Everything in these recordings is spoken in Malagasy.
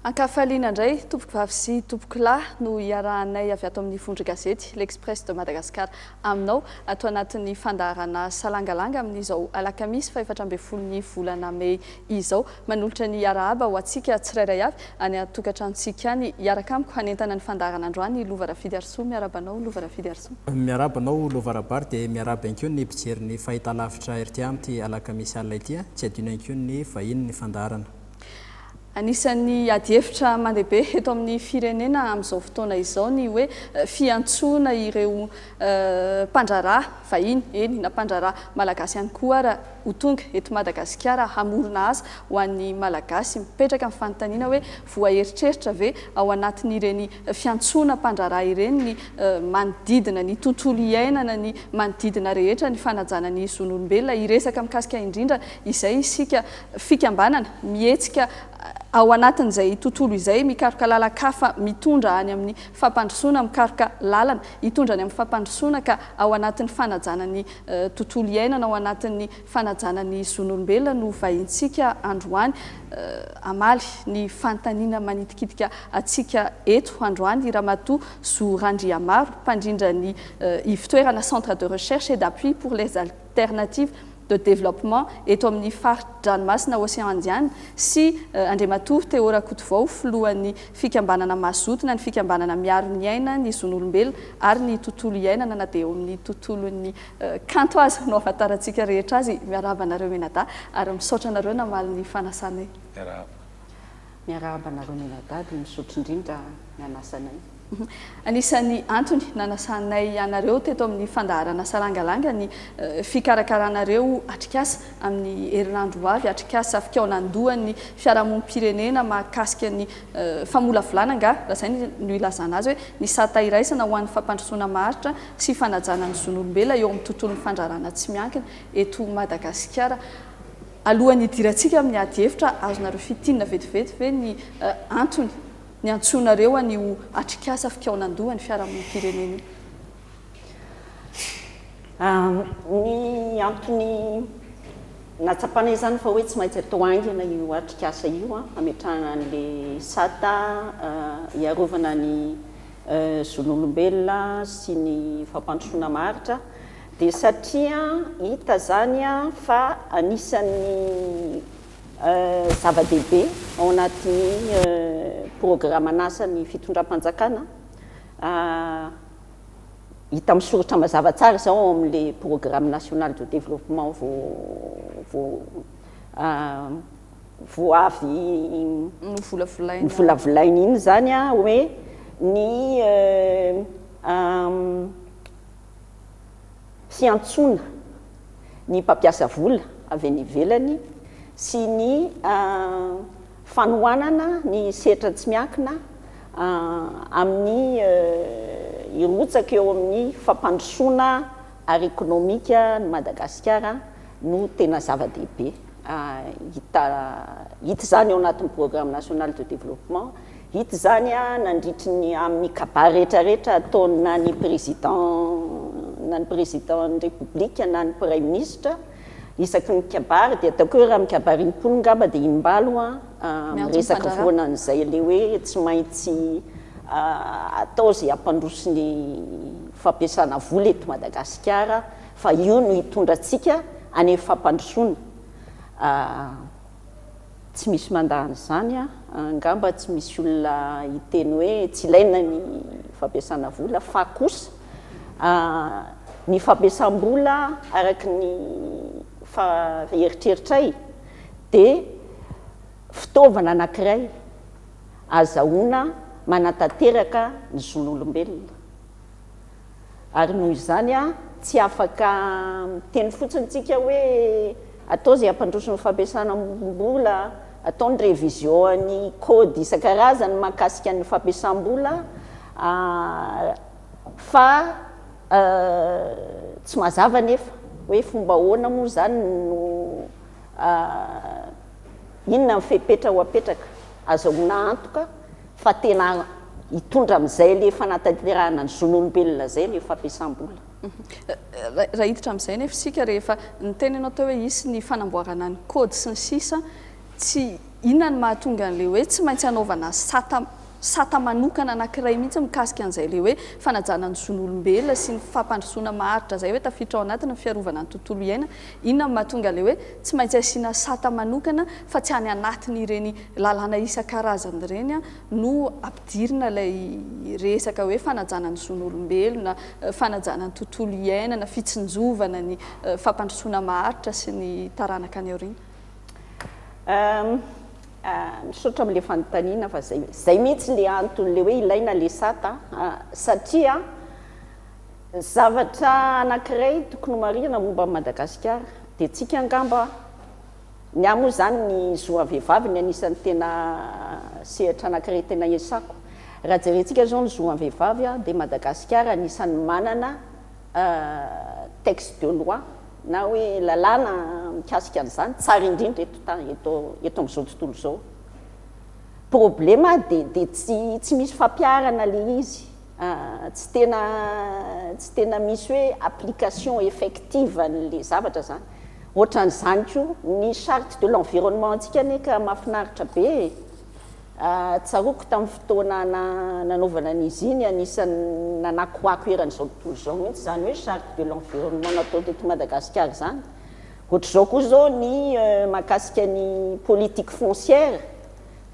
Ankafaliana indray, tompokovavy sy tompokolahy, no iarahanay avy ato amin'ny vondron-gazety L'Express de Madagascar aminao ato anatin'ny fandaharana Salangalanga amin'izao alakamisy fahefatra ambin'ny folon'ny volana mey izao. Manolotra ny arahaba ho antsika tsirairay avy any an-tokantranontsika any. Hiaraka amiko hanentana ny fandaharana androany i Lova Rafidiarisoa. Miarahaba anao Lova Rafidiarisoa. Miarahaba anao Lova Rabary dia miarahaba ihany koa ny mpijery ny fahitalavitra rta amin'ity alakamisy alina ity. Tsy adino ihany koa ny vahiny ny fandaharana. Anisan'ny adihevitra mandeha be eto amin'ny firenena amin'izao fotoana izao ny hoe fiantsoana ireo mpandraharaha vahiny, eny na mpandraharaha malagasy ihany koa ara ho tonga eto Madagasikara hamorona asa ho an'ny Malagasy. Mipetraka ny fanontaniana hoe voaeritreritra ve ao anatin'ireny fiantsoana mpandraharaha ireny ny manodidina ny tontolo iainana, ny manodidina rehetra, ny fanajana ny zon'olombelona? Hiresaka mikasika indrindra izay isika fikambanana mihetsika ao anatin'izay tontolo izay, mikaroka lalan-kafa mitondra any amin'ny fampandrosoana, mikaroka lalana hitondra any amin'ny fampandrosoana ka ao anatin'ny fanajana ny tontolo iainana, ao anatin'ny fanajana ny zon'olombelona no vahintsika androany. Hamaly ny fanontaniana manitikitika antsika eto androany i Ramatoa Zo Randriamaro, mpandrindra ny ivontoerana Centre de recherche et d'appui pour les alternatives de développement eto amin'ny fari-dranomasina Océan Indiana sy Andriamatoa Théo Rakotovao, filohan'ny fikambanana Mazoto na ny fikambanana miaro ny aina, ny zon'olombelona ary ny tontolo iainana na dia eo amin'ny tontolon'ny kanto aza no ahafantarantsika rehetra azy. Miarahaba anareo mianadahy ary misaotra anareo namaly ny fanasanay. Miarahaba. Miarahaba anareo mianadahy dia misaotra indrindra nanasa anay. Anisan'ny antony nanasanay anareo teto amin'ny fandaharana Salangalanga ny fikarakaranareo atrikasa amin'ny herinandro ho avy, atrikasa fikaonandohan'ny fiarahamonim-pirenena mahakasika ny famolavolana angaha, raha izay no ilazana azy, hoe ny sata iraisana ho an'ny fampandrosoana maharitra sy fanajana ny zon'olombelona eo amin'ny tontolon'ny fandraharahana tsy miankina eto Madagasikara. Alohan'ny hidirantsika amin'ny adihevitra, azonareo fintinina vetivety ve ny antony niantsoanareo an'io atrikasa fikaonandohan'ny fiarahamonim-pirenena io? Ny antony nahatsapana izany fa hoe tsy maintsy atao haingana io atrikasa io hametrahana an'ilay sata hiarovana ny zon'olombelona sy ny fampandrosoana maharitra dia satria hita izany fa anisan'ny Zava-dehibe ao anatin'ny programan'asan'ny fitondram-panjakana, hita misoritra mazava tsara izao ao amin'ilay programme national de développement vao vao avy novolavolaina iny izany hoe ny fiantsoana ny mpampiasa vola avy any ivelany sy ny fanohanana ny sehatra tsy miankina amin'ny hirotsaka eo amin'ny fampandrosoana ara-ekonomika an'i Madagasikara no tena zava-dehibe. Hita hita izany ao anatin'ny programme national de développement, hita izany nandritry ny amin'ny kabary rehetra rehetra ataony na ny président na ny président ny république na ny praiminisitra, isaky ny mikabary dia ataoko hoe raha mikabary impolo ngamba dia imbalo miresaka foana an'izay ilay hoe tsy maintsy atao izay hampandroso ny fampiasana vola eto Madagasikara fa io no hitondra antsika any amin'ny fampandrosoana. Tsy misy mandà an'izany, angamba tsy misy olona hiteny hoe tsy ilaina ny fampiasana vola fa kosa ny fampiasam-bola araka ny eritreritray dia fitaovana anankiray azahoana manatanteraka ny zon'olombelona. Ary noho izany, tsy afaka miteny fotsiny tsika hoe atao izay hampandroso ny fampiasana mbola, atao ny révision ny code isan-karazany mahakasika ny fampiasam-bola fa tsy mazava anefa hoe fomba ahoana moa izany no Inona ny fepetra ho apetraka azahoana antoka fa tena hitondra amin'izay ilay fanatanterahana ny zon'olombelona izay ilay fampiasam-bola? Raha hiditra amin'izay nefa isika rehefa niteny ianao teo hoe hisy ny fanamboarana ny code sy ny sisa, tsy. Inona no mahatonga an'ilay hoe tsy maintsy anaovana sata sata manokana anankiray mihitsy mikasika an'izay ilay hoe fanajana ny zon'olombelona sy ny fampandrosoana maharitra izay hoe tafiditra ao anatiny ny fiarovana ny tontolo iainana? Inona no mahatonga ilay hoe tsy maintsy asiana sata manokana fa tsy any anatin'ireny lalàna isan-karazany ireny no ampidirina ilay resaka hoe fanajana ny zon'olombelona, fanajana ny tontolo iainana, fitsinjovana ny fampandrosoana maharitra sy ny taranaka any aoriana? Misaotra amin'ilay fanontaniana fa zay zay mihitsy ilay anton'ilay hoe ilaina ilay sata satria zavatra anankiray tokony homarihina momba an'i Madagasikara dia tsika angamba ny ahy moa izany ny zo an'ny vehivavy ny anisan'ny tena sehatra anankiray tena iasako. Raha jerentsika izao ny zo an'ny vehivavy dia Madagasikara anisan'ny manana texte de loi na hoe lalàna mikasika an'izany tsara indrindra eto eto eto amin'izao tontolo izao. Problema dia dia tsy tsy misy fampiharana ilay izy, tsy tena tsy tena misy hoe application effective an'ilay zavatra izany. Ohatran'izany koa ny charte de l'environnement antsika anie ka mahafinaritra be e. Tsaroako tamin'ny fotoana nanaovana an'izy iny, anisan'ny nanakoako eran'izao tontolo izao mihitsy izany hoe charte de l'environnement natao teto Madagasikara izany. Ohatr'izao koa izao ny mahakasika ny politique foncière,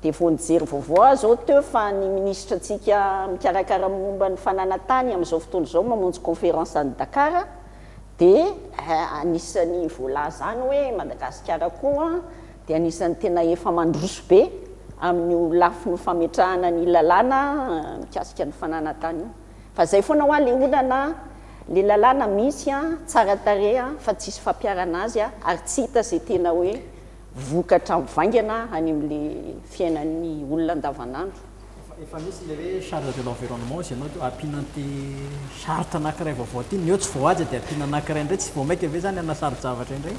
dia vao nijery vaovao aho izao teo fa ny minisitra antsika mikarakara momba ny fananan-tany amin'izao fotoana izao mamonjy conférence any Dakar, dia anisan'ny voalaza any hoe Madagasikara koa dia anisan'ny tena efa mandroso be amin'io lafiny fametrahana ny lalàna mikasika ny fananan-tany io. Fa zay foana hoa le olana, le lalàna misy an, tsara tarehy an, fa tsisy fampiharana azy an, ary tsy hita zay tena hoe vokatra mivaingana any amin'le fiainan'ny olona andavanandro. Efa misy ilay hoe charte de l'environnement hozy ianao teo, ampiana an'ity charte anankiray vaovao ity, ny eo tsy voahaja dia ampiana anankiray indray, tsy vao mainka ve izany hanasaro-javatra indray?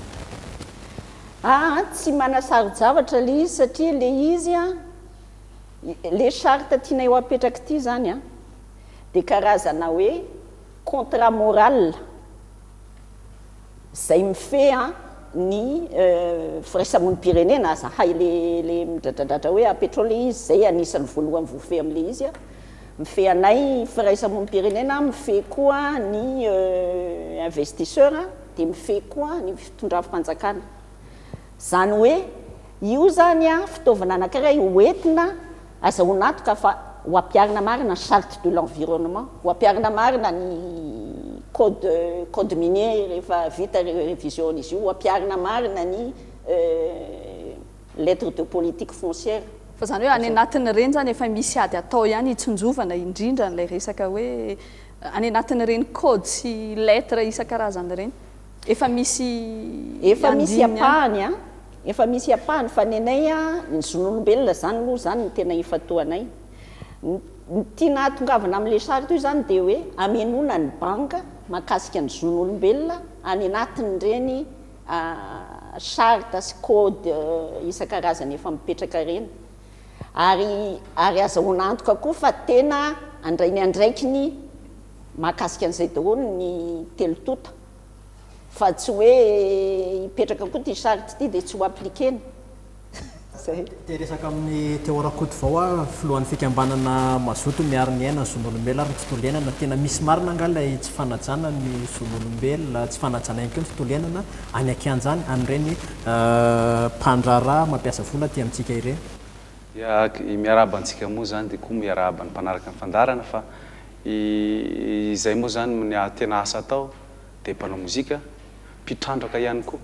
Aa tsy manasaro-javatra le izy satria le izy an, le charte tianay ho apetraka ity zany an, dia karazana hoe contrat moral izay mifehy an ny firaisamonim-pirenena, aza hay le le midradradratra hoe apetrao le izy, zay anisan'ny voalohany voafehy amle izy an, mifehy anay firaisamonim-pirenena, mifehy koa ny investisseur. dia mifehy koa ny fitondram-panjakana. Izany hoe io izany fitaovana anankiray ho entina azahoana antoka fa ho ampiharina marina ny charte de l'environnement, ho ampiharina marina ny code code minier rehefa vita révision an'izy io, ho ampiharina marina ny lettre de politique foncière. Fa izany hoe any anatin'ireny izany efa misy ady atao ihany hitsinjovana indrindra an'ilay resaka hoe Any anatin'ireny code sy lettre isan-karazany ireny, efa misy Efa misy andininy any. ampahany an, efa misy ampahany fa ny anay an, ny zon'olombelona izany aloha izany no tena ifantohanay. Ny ny tiana hahatongavana amin'ilay charte io izany dia hoe hamenoana ny banga mahakasika ny zon'olombelona any anatin'ireny charte sy code isan-karazany efa mipetraka ireny. Ary ary azahoana antoka koa fa tena handray ny andraikiny mahakasika an'izay daholo ny telontonta fa tsy hoe hipetraka koa ity charte ity dia tsy ho appliquer-na. Zay. Te hiresaka amin'i Théo Rakotovao aho, filohan'ny fikambanana Mazoto miaro ny aina, ny zon'olombelona ary ny tontolo iainana. Tena misy marina angaha ilay tsy fanajana ny zon'olombelona, tsy fanajana ihany koa ny tontolo iainana any an-kianja any, amin'ireny mpandraharaha mampiasa vola aty amintsika ireny. Ya, miarahaba antsika moa izany dia koa miarahaba ny mpanaraka ny fandaharana fa izay moa izany ny tena asa atao dia mpanao mozika, mpitrandraka ihany koa,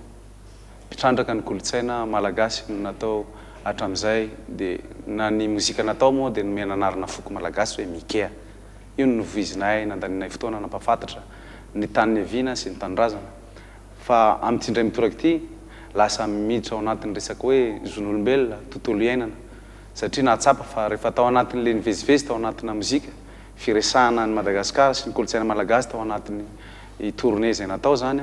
mpitrandraka ny kolontsaina malagasy no natao hatramin'izay dia na ny mozika natao moa dia nomena anarana foko malagasy hoe Mikea. Io no novoizinay nandanianay fotoana nampahafantatra ny tany niaviana sy ny tanindrazana. Fa amin'ity indray mitoraka ity, lasa miditra ao anatin'ny resaka hoe zon'olombelona, tontolo iainana. Satria nahatsapa fa rehefa tao anatin'ilay nivezivezy tao anatina mozika, firesahana an'i Madagasikara sy ny kolontsaina malagasy tao anatin'ny tournée izay natao izany,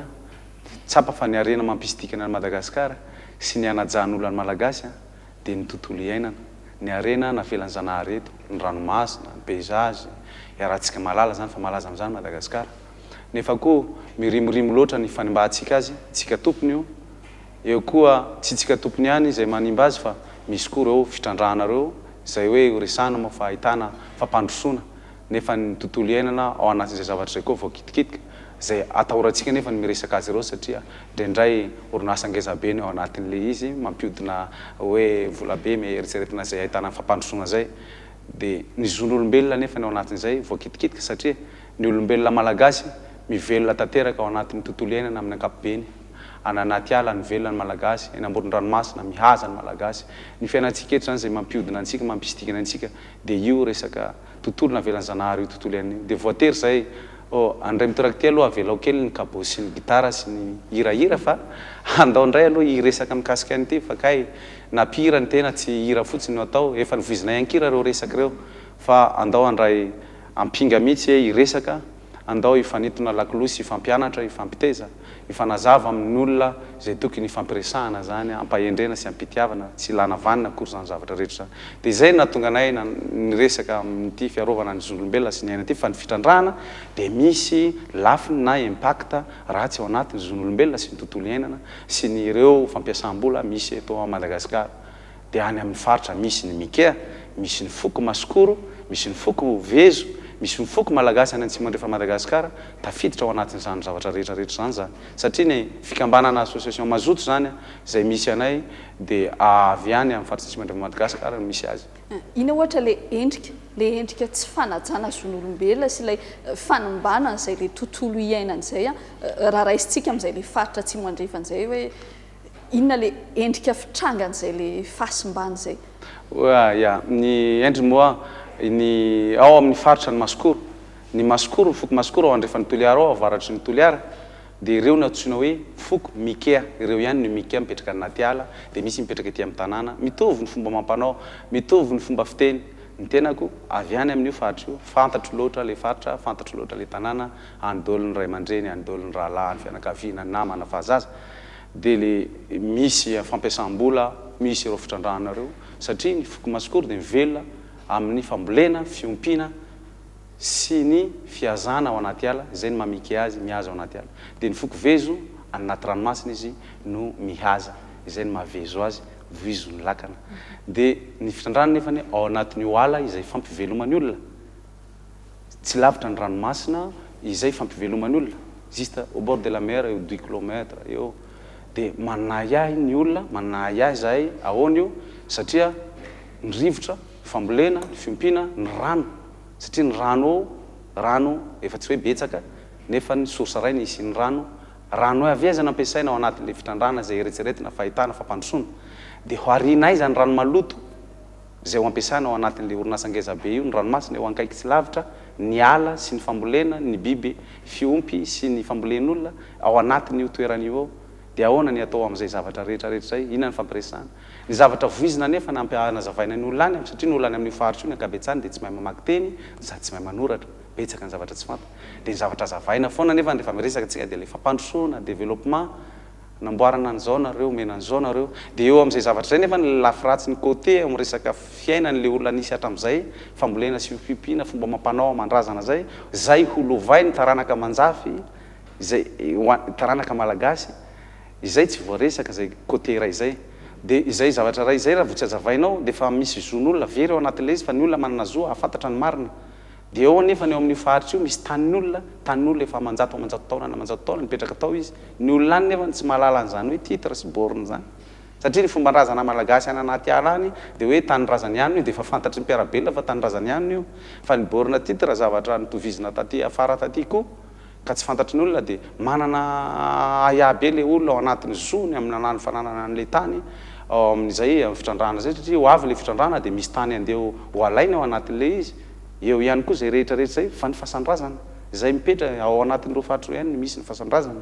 tsapa fa ny harena mampisy dikany an'i Madagasikara sy ny hanajan'olona ny Malagasy dia ny tontolo iainana, ny harena navelan'i Zanahary eto, ny ranomasina, ny paysage, iarahantsika mahalala izany fa malaza amin'izany Madagasikara. Nefa koa mirimorimo loatra ny fanimbahantsika azy, tsika tompony io, eo koa tsy tsika tompony ihany izay manimba azy fa Misy koa ireo fitrandrahana ireo izay hoe horesahana moa fa ahitana fampandrosoana nefa ny tontolo iainana ao anatin'izay zavatra izay koa voakitikitika, izay atahorantsika nefa ny miresaka azy ireo satria indraindray orinasa ngeza be ny ao anatin'ilay izy mampiodina hoe volabe eritreretina izay ahitana ny fampandrosoana izay dia ny zon'olombelona nefa ny ao anatin'izay voakitikitika satria ny olombelona malagasy mivelona tanteraka ao anatin'ny tontolo iainana amin'ny ankapobeny. Any anaty ala ny velona ny Malagasy, eny amoron-dranomasina mihaza ny Malagasy. Ny fiainantsika eto izany izay mampihodina antsika, mampisy-dikany antsika dia io resaka tontolo navelan'i Zanahary io tontolo iainana io. Dia voatery izay, oh, andray mitoraka ity aloha avelao kely ny kabôsy sy ny gitara sy ny hirahira fa andao indray aloha hiresaka mikasika an'ity fa kay na mpihira ny tena tsy hira fotsiny no atao, efa novoizinay an-kira ireo resaka ireo fa andao handray ampinga mihitsy e hiresaka. Andao hifanintona lakolosy hifampianatra, hifampiteza, hifanazava amin'ny olona izay tokony hifampiresahana izany, ampahendrena sy am-pitiavana, tsy ilana vanona akory izany zavatra rehetra izany. Dia izay no nahatonga anay niresaka amin'ity fiarovana ny zon'olombelona sy ny aina ity fa ny fitrandrahana dia misy lafiny na impact ratsy ao anatin'ny zon'olombelona sy ny tontolo iainana sy ny ireo fampiasam-bola misy eto Madagasikara. dia any amin'ny faritra misy ny Mikea, misy ny foko Masikoro, misy ny foko Vezo, misy ny foko Malagasy any Antsimo Andrefan'i Madagasikara, tafiditra ao anatin'izany zavatra rehetra rehetra izany izany. Satria ny fikambanana association Mazoto izany izay misy anay dia avy any amin'ny faritra Antsimo Andrefan'i Madagasikara no misy azy. Inona ohatra ilay endrika, ilay endrika tsy fanajana zon'olombelona sy ilay fanimbana an'izay ilay tontolo iainana izay raha raisintsika amin'izay ilay faritra Atsimo Andrefana izay hoe Inona le endrika fitrangan'izay le fahasimbana izay? Oa ya, ny endriny moa ny ao amin'ny faritra ny Masikoro, ny Masikoro, ny foko Masikoro ao andrefan'i Toliara ao, avaratry ny Toliara, dia ireo no antsoina hoe foko Mikea, ireo ihany no Mikea mipetraka any anaty ala, dia misy mipetraka ety amin'ny tanàna, mitovy ny fomba amam-panao, mitovy ny fomba fiteny, ny tenako avy any amin'io faritra io, fantatro loatra ilay faritra, fantatro loatra ilay tanàna, any daholo ny ray aman-dreny, any daholo ny rahalahy, ny fianakaviana, ny namana, fahazaza. dia le misy fampiasam-bola misy ireo fitrandrahana ireo satria ny foko Masikoro dia mivelona amin'ny fambolena, fiompiana sy ny fihazana ao anaty ala, izay no maha Mike azy, mihaza ao anaty ala. Dia ny foko Vezo, any anaty ranomasina izy no mihaza, izay no maha Vezo azy, voizo ny lakana. Dia ny fitrandrahana nefany ao anatin'io ala izay fampiveloman'ny olona. Tsy lavitra ny ranomasina izay fampiveloman'ny olona, juste au bord de la mer eo dix kilomètre eo, dia manahiahy ny olona, manahiahy izahay ahoana io satria ny rivotra, ny fambolena, ny fiompiana, ny rano, satria ny rano ao rano efa tsy hoe betsaka nefa ny source iray ny hisian'ny rano, rano avy aiza no ampiasaina ao anatin'ilay fitrandrahana izay eretseretina fa ahitana fampandrosoana, dia ho ariana aiza ny rano maloto? izay ho ampiasana ao anatin'ilay orinasa ngeza be io, ny ranomasina eo ankaiky tsy lavitra, ny ala sy ny fambolena, ny biby fiompy sy ny fambolen'olona ao anatin'io toerana io ao. Dia ahoana ny atao amin'izay zavatra rehetra rehetra izay? Inona ny fampiresahana? Ny zavatra voizina anefa na ampianazavaina ny olona any, satria ny olona any amin'io faritra io ny ankabetsahany dia tsy mahay mamaky teny sady tsy mahay manoratra, betsaka ny zavatra tsy fantany. Dia ny zavatra azavaina foana anefa rehefa miresaka tsika dia ilay fampandrosoana, développement, Namboarana an'izao nareo, omena an'izao nareo. Dia eo amin'izay zavatra izay nefa ny lafy ratsy ny côté amin'ny resaka fiainan'ilay olona nisy hatramin'izay, fambolena sy fiompiana, fomba amam-panao aman-drazana izay, izay ho lovain'ny taranaka aman-jafy, izay ho an, taranaka malagasy, izay tsy voaresaka izay côté iray izay. Dia izay zavatra iray izay raha vao tsy azavainao dia efa misy zon'olona very ao anatin'ilay izy fa ny olona manana zo hahafantatra ny marina. Dia eo anefa ny eo amin'io faritra io misy tanin'olona, tanin'olona efa aman-jato aman-jato taona na aman-jato taona nipetraka tao izy. Ny olona any nefa tsy mahalala an'izany hoe titre sy borne izany. Satria ny fomban-drazana malagasy any anaty ala any dia hoe tanindrazany ihany io dia efa fantatry ny mpiara-belona fa tanindrazany ihany io. Fa ny borne titre zavatra notovizina taty afara taty koa ka tsy fantatry ny olona dia manana ahiahy be ilay olona ao anatin'ny zony amin'ny alalan'ny fananana an'ilay tany ao amin'izay fitrandrahana izay satria ho avy ilay fitrandrahana dia misy tany andeha ho alaina ao anatin'ilay izy. Eo ihany koa izay rehetra rehetra izay fa ny fasan-drazana izay mipetra ao anatin'ireo faritra ireo ihany no misy ny fasan-drazana.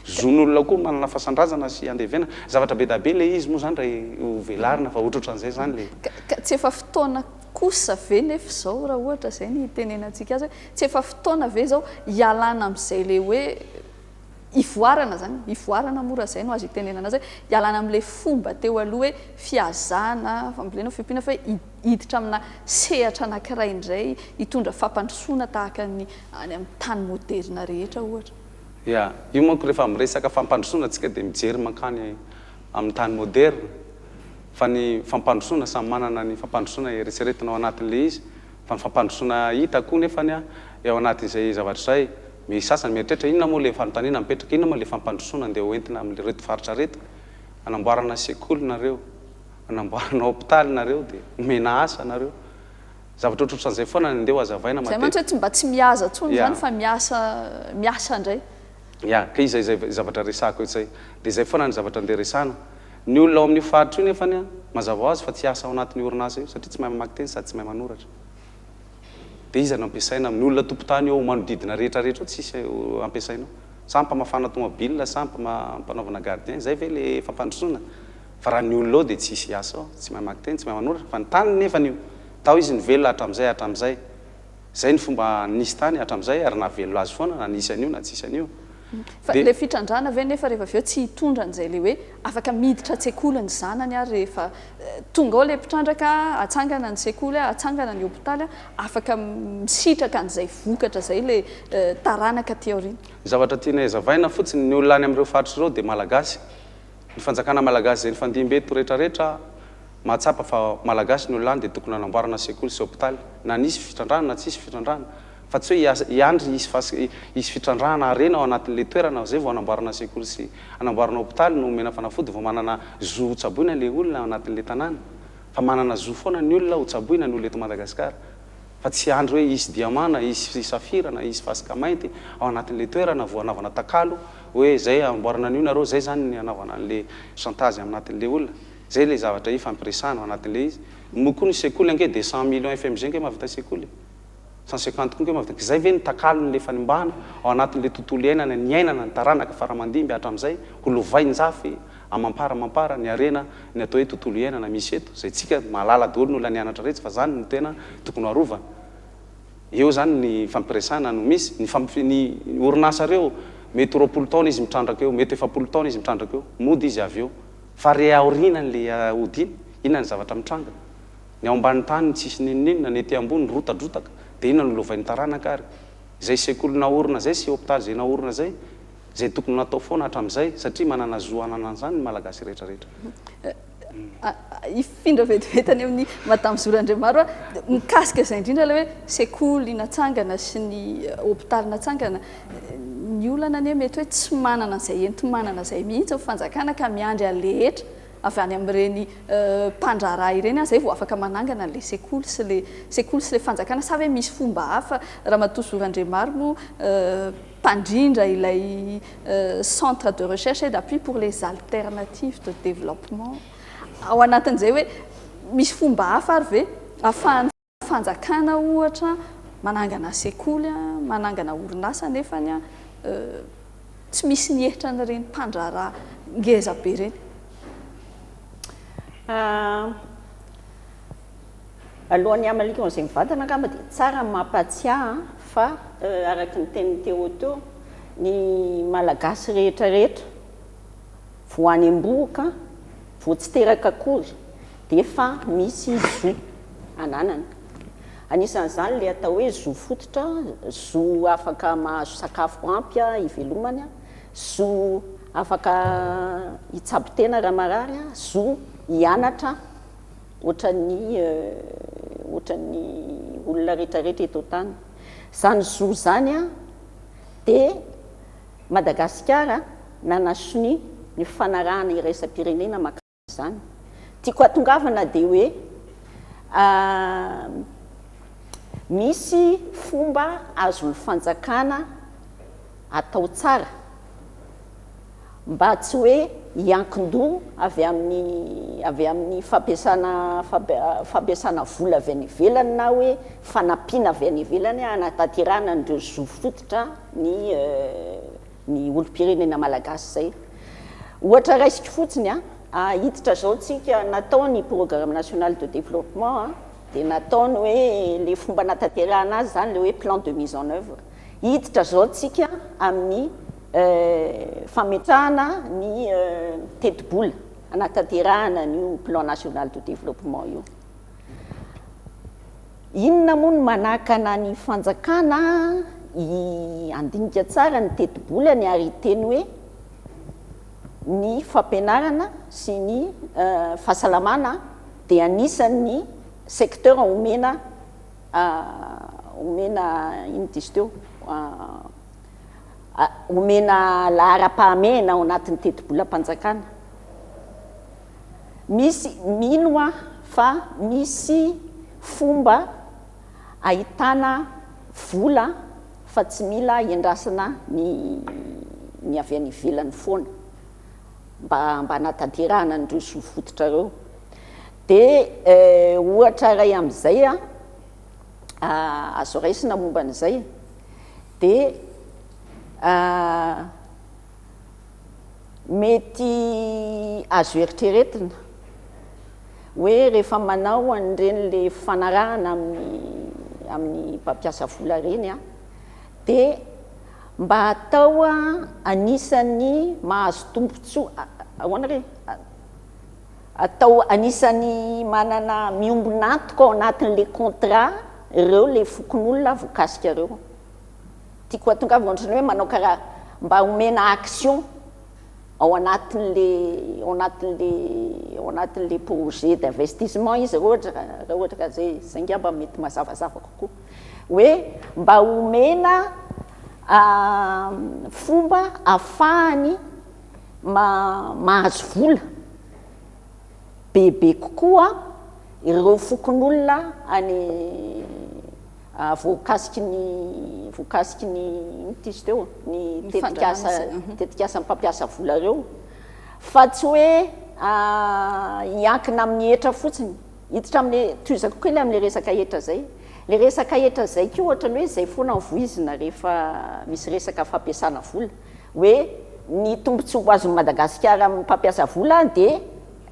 Zon'olona koa manana fasan-drazana sy andevenana. Zavatra be da be ilay izy moa izany raha ho velarina fa ohatrohatran'izay izany ilay. Ka tsy efa fotoana kosa ve nefa izao raha ohatra izay ny hitenenantsika azy hoe tsy efa fotoana ve izao hialana amin'izay ilay hoe Ivoarana izany, ivoarana moa raha izay no azo itenenana azy hoe ialana amin'ilay fomba teo aloha hoe fihazana, fambolena, fiompiana fa hoe hiditra amina sehatra anankiray indray hitondra fampandrosoana tahaka ny any amin'ny tany moderina rehetra ohatra. Ya, io manko rehefa miresaka fampandrosoana tsika dia mijery mankany amin'ny tany moderina. Fa ny fampandrosoana, samy manana ny fampandrosoana eretseretina ao anatin'ilay izy, fa ny fampandrosoana hita koa nefany ao anatin'izay zavatra izay, misy sasany mieritreritra inona moa ilay fanontaniana mipetraka, inona moa ilay fampandrosoana andeha ho entina amin'ireto faritra ireto, anamboarana sekoly nareo, anamboarana hopitaly nareo dia omena asa nareo. Zavatra ohatrohatran'izay foana ny andeha ho hazavaina Izay mantsy matetika. hoe tsy mba tsy mihaza intsony Ya. izany fa miasa miasa indray. Ya, ka izay izay zavatra resahako eto izay. Dia izay foana ny zavatra andeha resahana. Ny olona ao amin'io faritra io nefany an, mazava ho azy fa tsy hiasa ao anatin'io orinasa io satria tsy mahay mamaky teny sady tsy mahay manoratra. Dia iza no ampiasaina amin'ny olona tompon-tany eo manodidina rehetra rehetra eo tsisy ampiasaina ao. Sa ampamafana tomobile sa ampanaovana gardien, izay ve le fampandrosoana? Fa raha ny olona ao dia tsisy hiasa ao, tsy mahay mamaky teny, tsy mahay manoratra, fa ny taniny nefany io, tao izy nivelona hatramin'izay hatramin'izay. Izay ny fomba nisy tany hatramin'izay ary nahavelona azy foana na nisy an'io na tsisy an'io. Fa Dia. ilay fitrandrahana ve nefa rehefa avy eo tsy hitondra an'izay ilay hoe afaka miditra an-tsekoly ny zanany ary rehefa tonga ao ilay mpitrandraka, atsangana ny sekoly, atsangana ny hopitaly, afaka misitraka an'izay vokatra izay ilay taranaka aty aoriana. Ny zavatra tianay hazavaina fotsiny, ny olona any amin'ireo faritra ireo dia Malagasy. Ny fanjakana Malagasy izay nifandimby eto rehetrarehetra mahatsapa fa Malagasy ny olona any dia tokony hanamboarana sekoly sy hopitaly na nisy fitrandrahana na tsisy fitrandrahana fa tsy hoe hiandry hisy fas hisy fitrandrahana harena ao anatin'ilay toerana zay vao hanamboarana sekoly sy hanamboarana hopitaly no omena fanafody vao manana zo ho tsaboina ilay olona ao anatin'ilay tanàna fa manana zo foana ny olona ho tsaboina ny olona eto Madagasikara fa tsy hiandry hoe hisy diamant na hisy safira na hisy fasika mainty ao anatin'ilay toerana vao hanaovana takalo hoe zay amboarana an'io nareo zay zany ny hanaovana an'le chantage aminatin'le olona zay le zavatra ifampiresahana ao anatin'le izy moa koa ny sekoly ange de 100 millions FMG ange mahavita sekoly e 150 koa ange mahavita zay ve ny takalon'le fanimbana ao anatin'le tontolo iainana niainana ny taranaka faramandimby hatram'izay ho lovain-jafy amampara amampara ny harena ny atao hoe tontolo iainana misy eto zay tsika mahalala daholo ny olona nianatra retsy fa zany no tena tokony ho arovana Eo zany ny fampiresahana no misy, ny fampi ny orinasa reo mety 20 taona izy mitrandraka eo, mety 40 taona izy mitrandraka eo, mody izy avy eo. Fa re aorianany le hodiana, inona ny zavatra mitranga? Ny ao ambany tany tsisy n'inon'inona, ny ety ambony rotadrotaka, de inona no lovain'ny taranaka ary? Zay sekoly naorina zay sy hopitaly zay naorina zay, zay tokony natao foana hatramizay, satria manana zo hanana an'izany ny Malagasy rehetra rehetra. Hifindra vetivety any amin'ny Madame Zo Randriamaro aho, mikasika izay indrindra ilay hoe sekoly natsangana sy ny hopitaly natsangana. Ny olana anie mety hoe tsy manana an'izay enti-manana izay mihitsy ny fanjakana ka miandry alehetra avy any amin'ireny mpandraharaha ireny izay vao afaka manangana an'ilay sekoly sy ilay sekoly sy ilay fanjakana sa ve misy fomba hafa? Ramatoa Zo Randriamaro moa mpandrindra ilay centre de recherche et d'appui pour les alternatives de développement. Ao anatin'izay hoe misy fomba hafa ary ve ahafahan'ny fanjakana ohatra manangana sekoly, manangana orinasa nefany tsy misy nihehitra an'ireny mpandraharaha ngeza be ireny? Alohan'ny hamaliako an'izay mivantana angamba dia tsara ny mampahatsiahy fa araka ny tenin'i Théo teo, ny Malagasy rehetra rehetra vao any am-bohoka, vao tsy teraka akory dia efa misy zo ananany. Anisan'izany ilay atao hoe zo fototra, zo afaka mahazo sakafo ampy hivelomany, zo afaka hitsabo tena raha marary, zo hianatra. Ohatran'ny ohatran'ny olona rehetra rehetra eto an-tany. Izany zo izany dia Madagasikara nanasonia ny fanarahana iraisam-pirenena mahakasika izany. Tiako hatongavana dia hoe misy fomba azon'ny fanjakana atao tsara mba tsy hoe hiankin-doha avy amin'ny avy amin'ny fampiasana fampiasana vola avy any ivelany na hoe fanampiana avy any ivelany hanatanterahana an'ireo zo fototra ny ny olom-pirenena malagasy izay. Ohatra raisiko fotsiny an, hiditra izao tsika, natao ny programme national de développement an, dia natao ny hoe ilay fomba anatanterahana azy izany ilay hoe plan de mise en oeuvre. Hiditra izao tsika amin'ny fametrahana ny tetibola hanatanterahana an'io plan national de développement io. Inona moa no manakana ny fanjakana handinika tsara ny tetibolany ary hiteny hoe. Ny fampianarana sy ny fahasalamana dia anisan'ny secteur omena omena inona ity izy teo omena laharam-pahamehana ao anatin'ny tetibolam-panjakana. Misy, mino aho fa misy fomba ahitana vola fa tsy mila iandrasana ny ny avy any ivelany foana mba mba hanatanterahana an'ireo zo fototra ireo. Dia ohatra iray amin'izay azo raisina momba an'izay dia mety azo eritreretina hoe rehefa manao an'ireny le fifanarahana amin'ny amin'ny mpampiasa vola ireny an, dia mba atao anisan'ny mahazo tombontsoa, ahoana re? Atao anisan'ny manana miombon'antoka ao anatin'le contrat ireo le fokonolona voakasika ireo. Tiako hatongavana ohatran'ny hoe manao karaha mba omena action ao anatin'le ao anatin'le ao anatin'le projet d'investissement izy raha ohatra raha ohatra ka zay zay angamba mety mazavazava kokoa hoe mba omena fomba ahafahany mahazo vola bebe kokoa ireo fokonolona any voakasiky ny voakasiky ny inona ity izy teo ny tetikasa tetikasa mpampiasa vola ireo fa tsy hoe hiankina amin'ny hetra fotsiny hiditra amin'le tohizako kely amin'le resaka hetra zay le resaka hetra zay koa ohatran'ny hoe zay foana voizina rehefa misy resaka fampiasana vola hoe ny tombontsoa ho azon'i Madagasikara amin'ny mpampiasa vola dia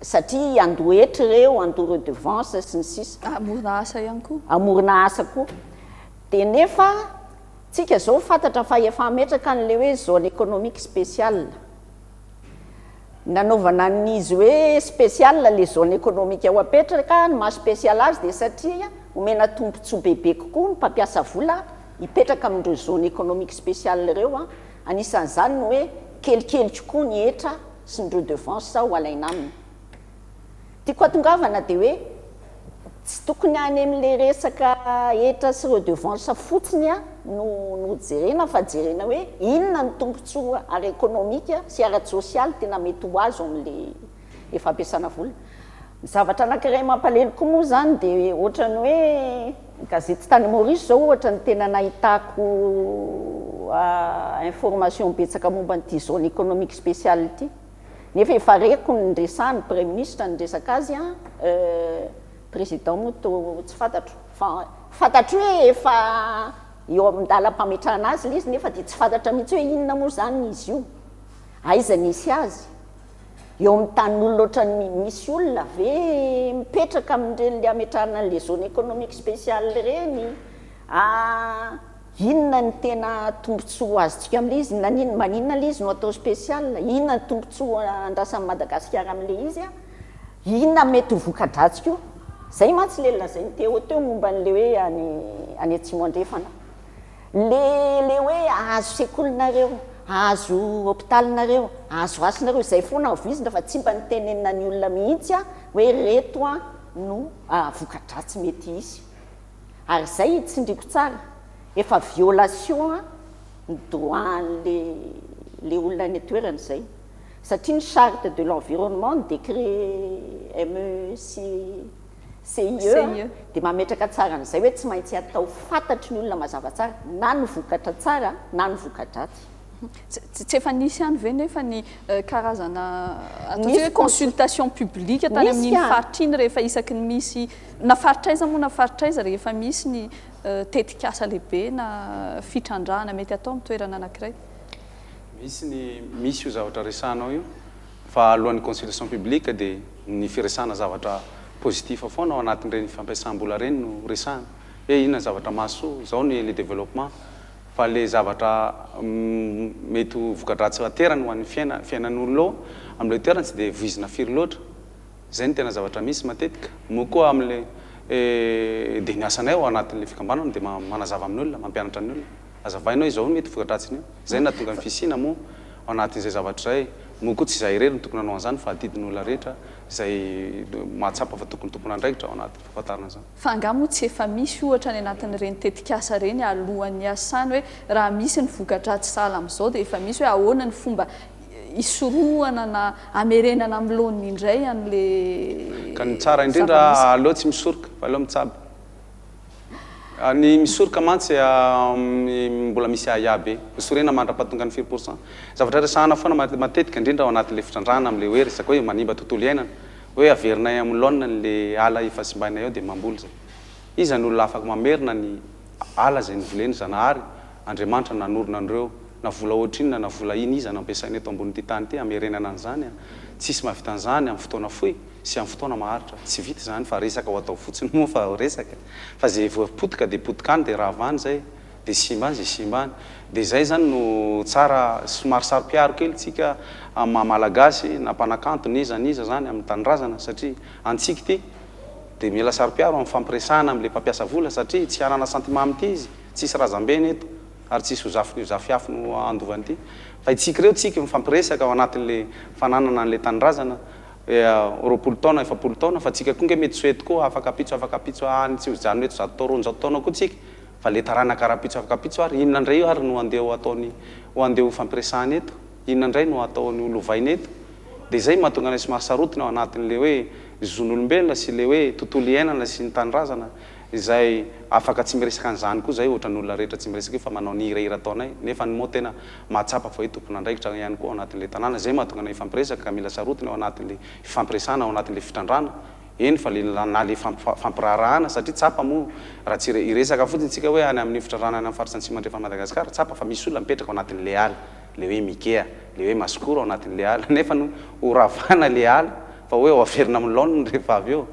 satria handoa hetra ireo, handoa redevance sy ny sisa. Hamorona asa ihany koa. Hamorona asa koa. Dia nefa tsika izao fantatra fa efa hametraka an'ilay hoe zone économique spéciale. Nanaovana an'izy hoe spéciale ilay zone économique ho apetraka, ny maha spécial azy dia satria omena tombontsoa bebe kokoa ny mpampiasa vola hipetraka amin'ireo zone économique spéciale ireo, anisan'izany ny hoe kelikely kokoa ny hetra sy ny redevance ho alaina aminy. Tiako hatongavana dia hoe tsy tokony any amin'ilay resaka hetra sy redevance fotsiny no no jerena fa jerena hoe inona ny tombontsoa ara-ekonomika sy ara-tsosialy tena mety ho azo amin'ilay fampiasana vola. Ny zavatra anankiray mampalahelo koa moa izany dia ohatran'ny hoe ny gazety tany Maurice izao ohatra no tena nahitako information betsaka momba an'ity zone économique spéciale ity. Nefa efa reko ny niresahan'ny praiminisitra niresaka azy an, président moa toa tsy fantatro fa fantatro hoe efa eo amin-dalam-pametrahana azy ilay izy nefa dia tsy fantatra mihitsy hoe inona moa izany izy io, aiza nisy azy. Eo amin'ny tanin'olona ohatran'ny misy olona ve mipetraka amin'ireny le ametrahana an'le zone économique spéciale ireny? Ah, inona ny tena tombontsoa ho azontsika amin'ilay izy? Naninona, maninona ilay izy no atao spécial? Inona ny tombontsoa andrasan'i Madagasikara amin'ilay izy? Inona mety ho voka-dratsy koa? Izay mantsy ilay nolazain'i Théo teo momba an'ilay hoe any any Atsimo Andrefana. Le le hoe hahazo sekoly nareo, hahazo hopitaly nareo, hahazo asa nareo, izay foana no voizina fa tsy mba nitenenina ny olona mihitsy hoe reto no voka-dratsy mety hisy. Ary izay tsindriko tsara, efa violation ny droit an'le le olona any an-toerana izay. Satria ny charte de l'environnement, ny décret MEC. CIE dia mametraka tsara an'izay hoe tsy maintsy atao fantatry ny olona mazava tsara na ny vokatra tsara na ny voka-dratsy. Tsy efa nisy ihany ve nefa ny karazana ataontsika hoe consultation publique tany amin'iny faritra iny rehefa isaky ny misy na faritra aiza moa na faritra aiza rehefa misy ny tetikasa lehibe na fitrandrahana mety atao amin'ny toerana anankiray? Misy ny misy io zavatra resahanao io Fa alohan'ny consultation publique dia ny firesahana zavatra positif foana ao anatin'ireny fampiasam-bola ireny no resahana. Hoe inona ny zavatra mahasoa, izao ny le développement. Fa le zavatra mety ho voka-dratsy aterany ho an'ny fiaina fiainan'olona ao amin'ilay toerana tsy dia voizina firy loatra. Izay no tena zavatra misy matetika. Moa koa amin'ilay dia ny asanay ao anatin'ilay fikambanana dia manazava amin'ny olona, mampianatra ny olona. Hazavaina hoe izao no mety voka-dratsin'io. Izay no nahatonga ny fisiana moa ao anatin'izay zavatra izay. Moa koa tsy izahay irery no tokony hanao an'izany fa adidin'ny olona rehetra izay mahatsapa fa tokony tompon'andraikitra ao anatin'ny fahafantarana an'izany. Fa angaha moa tsy efa misy ohatra any anatin'ireny tetikasa ireny alohan'ny hiasana hoe raha misy ny voka-dratsy sahala amin'izao dia efa misy hoe ahoana ny fomba hisorohana na hamerenana amin'ny laoniny indray an'ilay Ka ny tsara indrindra zava-misy? aleo tsy misoroka fa aleo mitsabo. Ny misoroka mantsy mbola misy ahiahy be. Hosorena mandra-pahatonga ny firy pour cent. Zavatra resahana foana matetika indrindra ao anatin'ilay fitrandrahana amin'ilay hoe resaka hoe manimba tontolo iainana. Hoe averinay amin'ny laoniny le ala efa simbainay ao dia mamboly zay. Iza ny olona afaka mamerina ny ala izay novoleny Zanahary, Andriamanitra nanorina an'ireo, na vola ohatrinona na vola inn iza no ampiasaina eto ambonin'ity tany ity hamerenana an'izany an! Tsisy mahavita an'izany amin'ny fotoana fohy sy amin'ny fotoana maharitra. Tsy vita izany fa resaka ho atao fotsiny moa fa resaka fa ze voapotika dia potika any dia rava any zay. Dia simba any izay simba any. Dia izay izany no tsara, somary saro-piaro kely tsika amin'ny maha Malagasy na mpanakanto n'iza n'iza izany amin'ny tanindrazana satria antsika ity. Dia mila saro-piaro amin'ny fampiresahana amin'ilay mpampiasa vola satria tsy hanana sentiment amin'ity izy, tsisy razambeny eto ary tsisy ho zafiny ho zafiafiny ho handova an'ity. Fa itsika ireo tsika mifampiresaka ao anatin'ilay fananana an'ilay tanindrazana 20 taona, 40 taona fa tsika koa nge mety tsy ho eto koa afaka ampitso afaka ampitso any tsy ho hijanona eto 100 taona 200 taona koa tsika. Fa le taranaka rahampitso afaka ampitso ary inona indray ary no andeha ho ataony ho andeha ho fampiresahana eto? Inona indray no ataony ho lovaina eto? Dia izay no mahatonga anay somary sarotiny ao anatin'ilay hoe zon'olombelona sy ilay hoe tontolo iainana sy ny tanindrazana izay afaka tsy miresaka an'izany koa izay ohatran'ny olona rehetra tsy miresaka io fa manao ny hirahira ataonay nefa ny moa tena mahatsapa fa hoe tompon'andraikitra ihany koa ao anatin'ilay tanàna. Izay no mahatonga anay hifampiresaka ka mila sarotiny ao anatin'ilay fifampiresahana ao anatin'ilay fitrandrahana Eny fa le na le fampiraharahana satria tsapa moa raha tsy hiresaka fotsiny tsika hoe any amin'ny fitrarana any amin'ny faritra Antsimo Andrefan'i Madagasikara tsapa fa misy olona mipetraka ao anatin'le ala, le hoe Mikea, le hoe Masikoro ao anatin'le ala nefa no ho ravana le ala fa hoe ho averina amin'ny laoniny rehefa avy eo.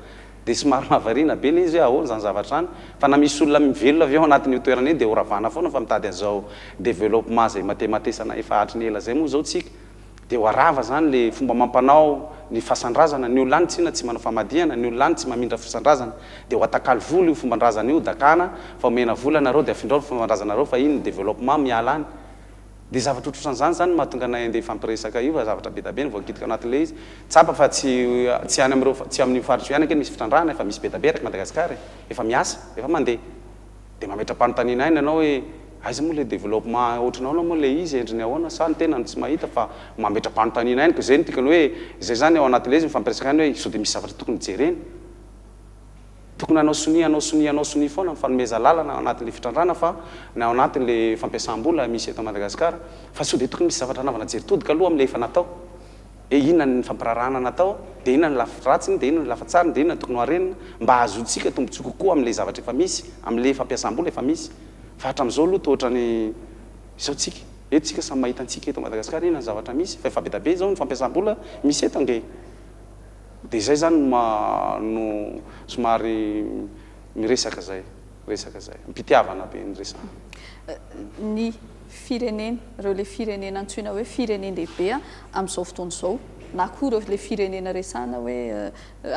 Dia somary mahavariana be le izy hoe ahoana izany zavatra izany fa na misy olona mivelona avy ao anatin'io toerana io dia ho ravana foana fa mitady an'izao développement izay matematesana efa hatry ny ela izay moa izao tsika. Dia ho arava zany le fomba amam-panao ny fasan-drazana, ny olona any tsinona tsy manao famadihana, ny olona any tsy mamindra fasan-drazana. Dia ho atakalo vola io fomban-drazana io, dakana fa omena vola nareo dia afindrao ny fomban-drazanareo fa iny ny développement miala any. Dia zavatra ohatrohatran'izany zany no mahatonga anay andeha hifampiresaka io fa zavatra be da be no voakitika ao anatin'ilay izy. Tsapa fa tsy tsy any amin'ireo tsy amin'io faritra io ihany ange no misy fitrandrahana efa misy be da be erak'i Madagasikara e! Efa miasa, efa mandeha. Dia mametra-panontaniana aina ianao hoe aiza moa ilay développement ohatran'ny ahoana moa ilay izy, endriny ahoana sa ny tena no tsy mahita fa mametra-panontaniana aina ka izay no tiako hoe izay izany ao anatin'ilay izy mifampiresaka ihany hoe sao dia misy zavatra tokony jerena. Tokony hanao sonia hanao sonia hanao sonia foana ny fanomeza-lalana ao anatin'ilay fitrandrahana fa ny ao anatin'ilay fampiasam-bola misy eto Madagasikara fa sao dia tokony misy zavatra hanaovana jery todika aloha amin'ilay efa natao. Hoe inona ny fampiraharahana natao, dia inona ny lafy ratsiny, dia inona ny lafy tsarany, dia inona no tokony ho harenina, mba hahazoantsika tombontsoa kokoa amin'ilay zavatra efa misy, amin'ilay fampiasam-bola efa misy. Fa hatramin'izao aloha toa ohatran'ny izao tsika, eto tsika samy mahita antsika eto Madagasikara inona ny zavatra misy, fa efa be dia be izao ny fampiasam-bola misy eto ange. Dia izay izany no maha no somary miresaka izay, resaka izay. Am-pitiavana be ny resahana. Ny firenena, ireo ilay firenena antsoina hoe firenen-dehibe amin'izao fotoana izao, na koa ireo ilay firenena resahana hoe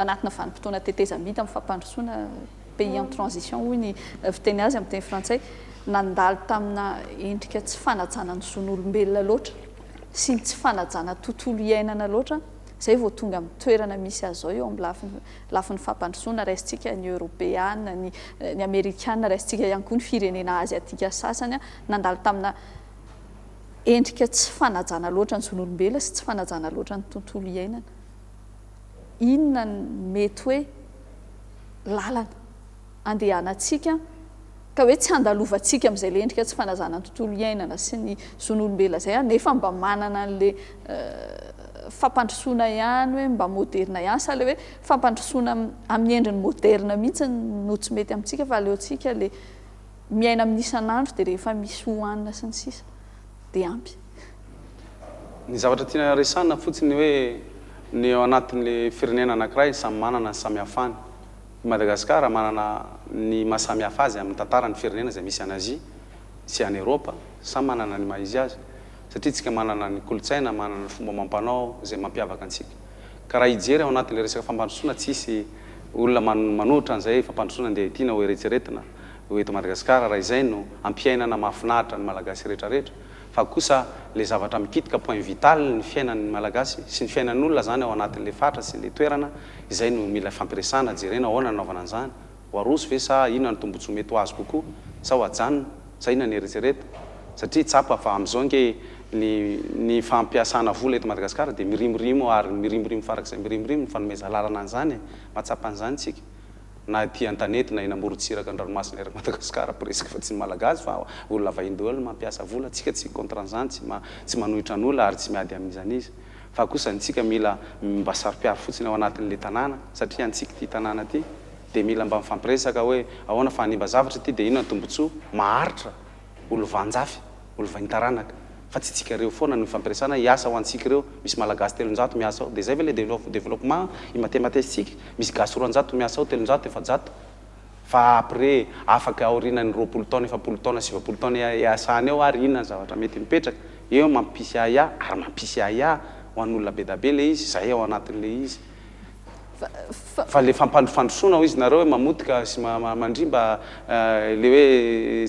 anatina vanim-potoana tetezamita amin'ny fampandrosoana, pays en transition hoy ny fiteny azy amin'ny teny frantsay, nandalo tamina endrika tsy fanajana ny zon'olombelona loatra sy ny tsy fanajana tontolo iainana loatra, izay vao tonga amin'ny toerana misy azy izao eo amin'ny lafiny lafiny fampandrosoana, raisintsika ny Eoropeana, ny ny Amerikana, raisintsika ihany koa ny firenena aziatika sasany, nandalo tamina endrika tsy fanajana loatra ny zon'olombelona sy tsy fanajana loatra ny tontolo iainana. Inona no mety hoe lalana andehanantsika ka hoe tsy handalovantsika amin'izay le endrika tsy fanajana ny tontolo iainana sy ny zon'olombelona izay nefa mba manana an'le fampandrosoana ihany hoe mba moderina ihany sa le hoe fampandrosoana amin'ny endriny moderina mihitsy no tsy mety amintsika fa aleontsika le miaina amin'ny isan'andro dia rehefa misy hohanina sy ny sisa dia ampy. Ny zavatra tiana resahina fotsiny hoe ny ao anatin'le firenena anankiray samy manana ny samihafany. I Madagasikara manana ny maha samy hafa azy amin'ny tantara ny firenena izay misy any Azia sy any Eropa, samy manana ny maha izy azy satria tsika manana ny kolontsaina, manana ny fomba amam-panao izay mampiavaka antsika. Ka raha hijery ao anatin'ilay resaka fampandrosoana tsisy olona manohitra an'izay fampandrosoana andeha tiana ho eretseretina ho eto Madagasikara raha izay no hampiainana mahafinaritra ny Malagasy rehetra rehetra. Fa kosa le zavatra mikitika point vital ny fiainan'ny Malagasy sy ny fiainan'olona zany ao anatin'le faritra sy le toerana, izay no mila ifampiresahana, jerena ahoana no anaovana an'izany, ho aroso ve sa inona no tombotsoa mety ho azo kokoa sa ho ajanona sa inona ny eritrereto satria tsapa fa amin'izao ange ny ny fampiasana vola eto Madagasikara dia mirimorimo ary mirimorimo farak'izay mirimorimo ny fanomezan-lalana an'izany e, mahatsapa an'izany tsika. na aty an-tanety na eny amorontsiraka ny ranomasina eran'i Madagasikara presque fa tsy ny Malagasy fa olona vahiny daholo no mampiasa vola, tsika tsy contre an'izany, tsy tsy manohitra an'olona ary tsy miady amin'iza n'iza fa kosa ny tsika mila mba saro-piaro fotsiny ao anatin'le tanàna satria antsika ity tanàna ity de mila mba mifampiresaka hoe ahoana fa hanimba zavatra ity de inona ny tombotsoa maharitra ho lovan-jafy, ho lovain-taranaka, fa tsy tsika ireo foana no ifampiresahana, hiasa ho antsika ireo, misy malagasy 300 miasa ao, dia izay ve ilay développement imatematesintsika, misy gasy 200 miasa ao, 300, 400, fa après afaka aorianan'ny 20 taona, 40 taona, 90 taona iasany eo ary inona ny zavatra mety mipetraka, eo mampisy ahiahy, ary mampisy ahiahy ho an'olona bedabe ilay izy, izay ao anatin'ilay izy. Fa le fampandrofandrosoana hoy izy nareo hoe mamotika sy mandrimba le hoe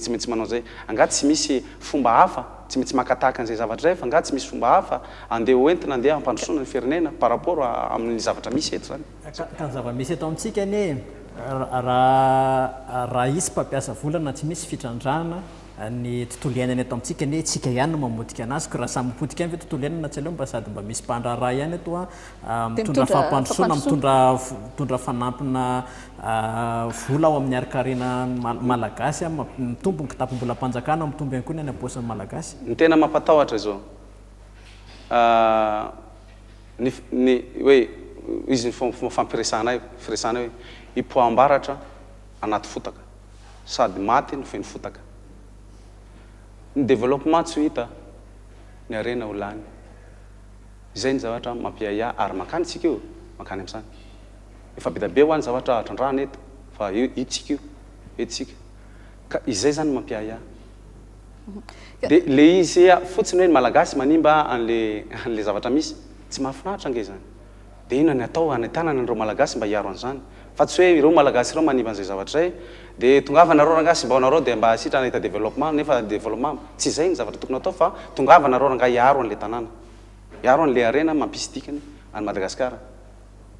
tsy maintsy manao zay. Angaha tsy misy fomba hafa, tsy maintsy maka tahaka an'izay zavatra izay fa angaha tsy misy fomba hafa andeha ho entina andeha hampandrosoana ny firenena par rapport amin'ny zavatra misy eto zany. Ka ny zava-misy eto amintsika anie raha raha hisy mpampiasa vola na tsy misy fitrandrahana Ny tontolo iainana eto amintsika anie tsika ihany no mamotika anazy ko raha samy mipotika ihany ve tontolo iainana tsy aleo mba sady mba misy mpandraharaha ihany eto a mitondra fampandrosoana mitondra mitondra fanampina vola ao amin'ny harinkarena malagasy a mitombo ny kitapom-bolam-panjakana mitombo ihany koa ny any am-paosin'ny malagasy. Ny tena mampatahotra izao ny ny hoe izy ny fomba fampiresahanay firesahanay hoe hipoaham-baratra anaty fotaka. sady maty no feno fotaka. Ny développement tsy ho hita, ny harena ho lany. Izay ny zavatra mampiahiahy ary mankany tsika io, mankany amin'izany. Efa be dia be hoa ny zavatra trandrahana eto fa io ito tsika io, eto tsika. Ka izay zany no mampiahiahy. Dia le izy fotsiny hoe ny Malagasy manimba an'le an'le zavatra misy, tsy mahafinaritra ange izany. Dia inona ny atao hanentanana an'ireo Malagasy mba hiaro an'izany? Fa tsy hoe ireo Malagasy ireo manimba an'izay zavatra izay, dia tongava nareo rangahy sy mbao nareo dia mba sitrana hahita développement, nefa développement, tsy izay ny zavatra tokony atao fa tongava nareo rangahy hiaro an'ilay tanàna, hiaro an'ilay harena mampisy dikany an'i Madagasikara.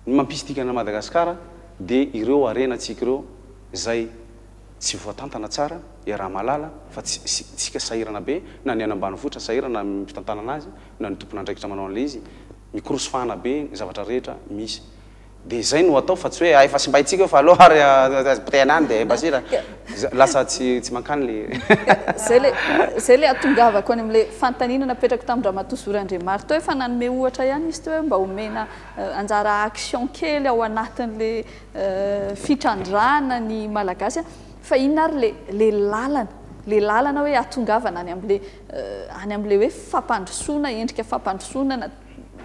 Ny mampisy dikany an'i Madagasikara dia ireo harenantsika ireo izay tsy voatantana tsara, iaraha-mahalala fa tsy, tsika sahirana be, na ny any ambanivohitra sahirana amin'ny fitantanana azy, na ny tompon'andraikitra manao an'ilay izy, mikorosy fahana be ny zavatra rehetra misy de izay no atao fa tsy hoe efa simbaintsika io fa aleo ary aza potehina any de mba sira lasa tsy tsy mankany le Zay le zay le atongavako any amle fanontaniana napetrako tamin-dRamatoa Zora Andriamary teo efa nanome ohatra ihany izy teo hoe mba omena anjara action kely ao anatin'le fitrandrahana ny Malagasy fa inona ary le le lalana le lalana hoe atongavana any amle any amin'ilay hoe fampandrosoana, endrika fampandrosoana na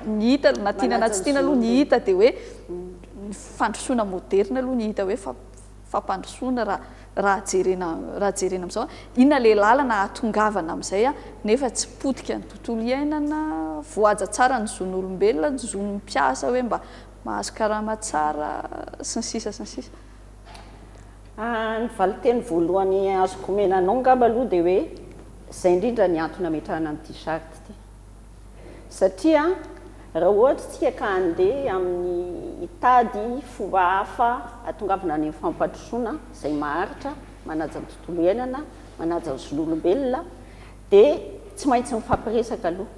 ny hita na tiana na tsy tiana aloha ny hita dia hoe ny fandrosoana moderina aloha ny hita hoe fampandrosoana raha raha jerena raha jerena amin'izao. Inona ilay lalana ahatongavana amin'izay nefa tsy potika ny tontolo iainana, voahaja tsara ny zon'olombelona, ny zon'ny mpiasa hoe mba mahazo karama tsara sy ny sisa sy ny sisa. Ny valinteny voalohany azoko omena anao angamba aloha dia hoe izay indrindra ny antony ametrahana an'ity charte ity. Satria raha ohatra isika ka handeha amin'ny hitady fomba hafa hahatongavana any amin'ny fampandrosoana izay maharitra, manaja ny tontolo iainana, manaja ny zon'olombelona dia tsy maintsy mifampiresaka aloha.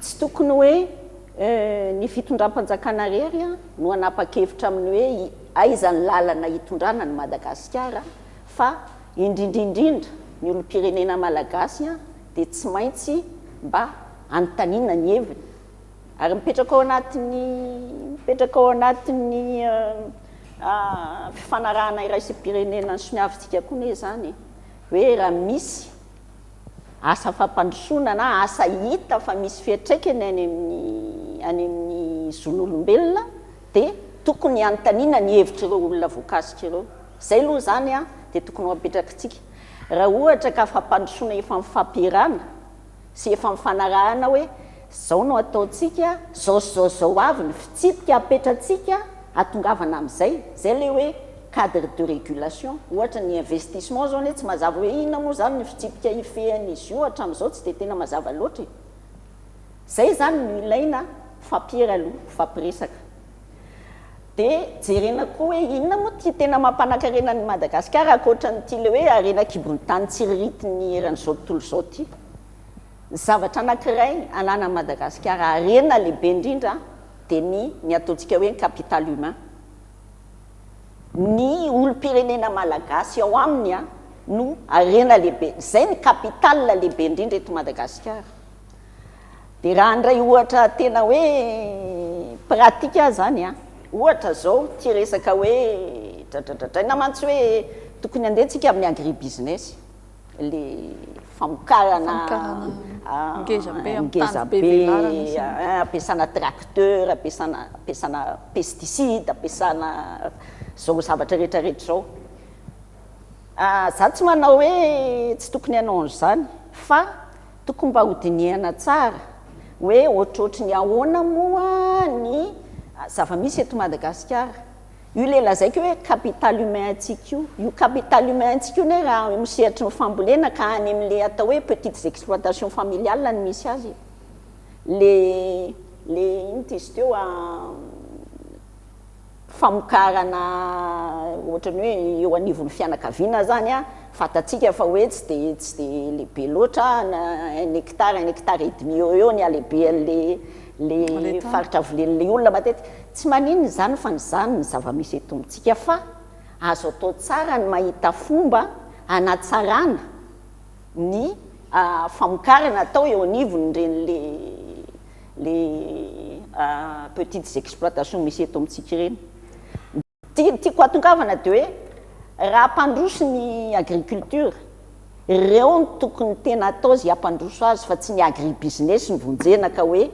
Tsy tokony hoe ny fitondram-panjakana irery no hanapa-kevitra amin'ny hoe aiza ny lalana hitondrana an'i Madagasikara fa indrindra indrindra ny olom-pirenena malagasy dia tsy maintsy mba anontaniana ny heviny ary mipetraka ao anatin'ny mipetraka ao anatin'ny fifanarahana iraisam-pirenena nosoniavintsika koa anie izany e, hoe raha misy asa fampandrosoana na asa hita fa misy fiantraikany any amin'ny any amin'ny zon'olombelona dia tokony hanontaniana ny hevitr'ireo olona voakasika ireo. Izay aloha izany dia tokony ho apetrakitsika. Raha ohatra ka fampandrosoana efa mifampierana sy efa mifanarahana hoe izao no ataontsika, izao sy izao sy izao avy ny fitsipika apetratsika hahatongavana amin'izay, izay ilay hoe. cadre de régulation, ohatra ny investissement zao anie tsy mazava hoe inona moa zany ny fitsipika ifehan'izy io hatramin'izao tsy dia tena mazava loatra e. Zay zany no ilaina fampiera aloha, mifampiresaka. Dia jerena koa hoe inona moa ity tena mampanakarena an'i Madagasikara ankoatran'ity ilay hoe harena an-kibon'ny tany tsiriritin'ny eran'izao tontolo izao ity. Ny zavatra anankiray ananan'i Madagasikara harena lehibe indrindra dia ny ny ataontsika hoe ny capital humain. Ny olom-pirenena malagasy ao aminy no harena lehibe, izay ny capital lehibe indrindra eto Madagasikara. Dia raha handray ohatra tena hoe pratique aho izany an, ohatra izao ity resaka hoe dradradradraina mantsy hoe tokony handeha tsika amin'ny agribusiness, le famokarana ngeza be amin'ny ngeza tany be be, velarana sy ny ampiasana tracteur, ampiasana ampiasana pesticide, ampiasana izao zavatra rehetra rehetra izao. Za tsy manao hoe tsy tokony hanao an'izany fa tokony mba hodinihana tsara hoe ohatrohatry ny ahoana moa ny zava-misy eto Madagasikara. Io ilay lazaiko hoe capital humain antsika io. Io capital humain antsika io anie raha eo amin'ny sehatry ny fambolena ka any amin'ilay atao hoe petites exploitations familiales no misy azy e. Le le inona ity izy teo famokarana ohatran'ny hoe eo anivon'ny fianakaviana zany an, fantatsika fa hoe tsy dia tsy dia lehibe loatra na un hectare, un hectare et demi eo ho eo ny halehibehan'le le faritra volen'le olona matetika. Tsy maninona izany fa izany ny zava-misy eto amintsika fa azo atao tsara ny mahita fomba hanatsarana ny famokarana atao eo anivon'ireny le le petites exploitations misy eto amintsika ireny. Ny tiako hahatongavana dia hoe raha hampandroso ny agriculture, ireo no tokony tena atao izay hampandroso azy fa tsy ny agribusiness no vonjena ka hoe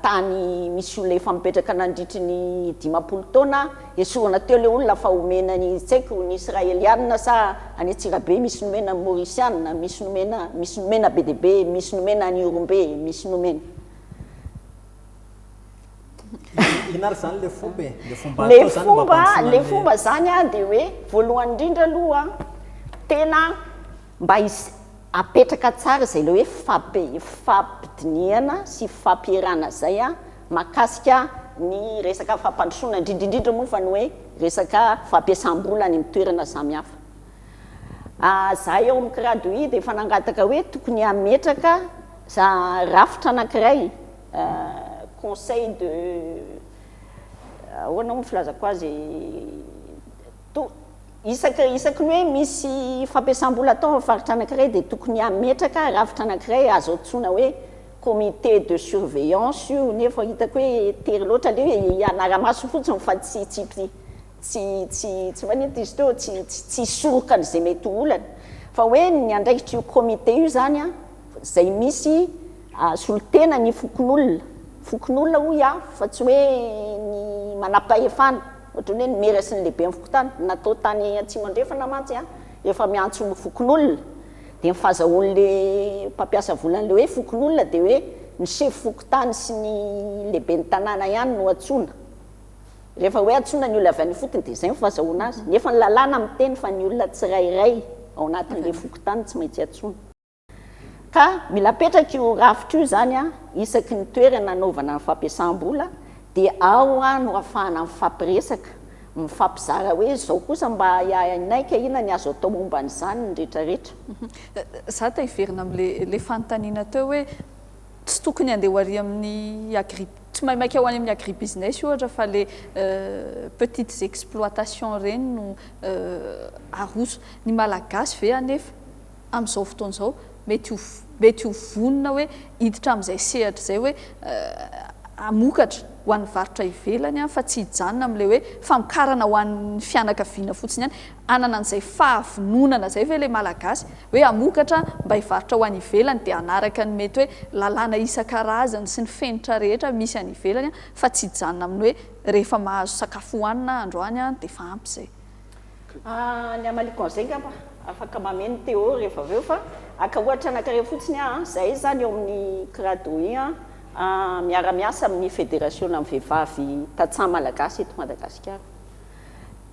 tany misy olona efa mipetraka nandritry ny 50 taona, esorina teo ilay olona fa omena ny tsy haiko ny israelianina sa any Antsirabe misy nomena ny maurisianina, misy nomena, misy nomena be dia be, misy nomena any Ihorombe, misy nomena. Inona ary izany ilay fomba e? Ilay fomba Le atao izany mba fomba, hampandrosoana le an'ilay. fomba izany an dia hoe voalohany indrindra aloha tena mba hisy apetraka tsara izay ilay hoe fampi- fampidinihana sy fampierana izay an mahakasika ny resaka fampandrosoana indrindra indrindra moa fa ny hoe resaka fampiasam-bola any amin'ny toerana samihafa. Izahay ao amin'ny Cradoui dia efa nangataka hoe tokony hametraka rafitra anankiray, conseil de, ahoana moa ny filazako azy, to, isaky isaky ny hoe misy fampiasam-bola atao amin'ny faritra anankiray dia tokony hametraka rafitra anankiray azo antsoina hoe comité de surveillance io nefa hitako hoe tery loatra le hoe hanara-maso fotsiny fa tsy tsy tsy tsy tsy maninona izy teo tsy tsy tsy hisoroka an'izay mety ho olana fa hoe ny andraikitr'io comité io zany an izay misy solontena ny fokonolona, fokonolona hoy aho fa tsy hoe ny manampahefana ohatran'ny hoe ny mera sy ny lehiben'ny fokontany, natao tany Atsimo Andrefana mantsy an rehefa miantso fokonolona dia ny fahazahoan'le mpampiasa vola an'le hoe fokonolona dia hoe ny sefo fokontany sy ny lehiben'ny tanàna ihany no antsoina. Rehefa hoe antsoina ny olona avy any ifotony dia izay no fahazahoana azy. Nefa ny lalàna miteny fa ny olona tsirairay ao anatin'ilay fokontany tsy maintsy antsoina. Ka mila apetraka io rafitra io izany isaky ny toerana anaovana ny fampiasam-bola dia ao no ahafahana mifampiresaka, mifampizara hoe izao kosa mba ahiahinay ka inona ny azo atao momba an'izany ny rehetrarehetra. Za te hiverina amin'ilay fanontaniana teo hoe tsy tokony handeha ho ary amin'ny agri, tsy maimaika ho any amin'ny agribusiness ohatra fa le petites exploitations ireny no aroso. Ny Malagasy ve anefa amin'izao fotoana izao mety ho mety ho vonona hoe hiditra amin'izay sehatra izay hoe hamokatra ho an'ny varotra ivelany fa tsy hijanona amin'ilay hoe famokarana ho an'ny fianakaviana fotsiny ihany. Hanana an'izay fahavononana izay ve ilay Malagasy hoe hamokatra mba hivarotra ho any ivelany dia hanaraka ny mety hoe lalàna isan-karazany sy ny fenitra rehetra misy any ivelany fa tsy hijanona amin'ny hoe rehefa mahazo sakafo hohanina androany dia efa ampy izay. Ny hamaliako an'izay angamba afaka mameno Théo rehefa avy eo fa haka ohatra anankiray fotsiny aho an, izahay izany eo amin'ny Cradoui an, miara-miasa amin'ny federasionan'ny vehivavy tantsaha malagasy eto Madagasikara.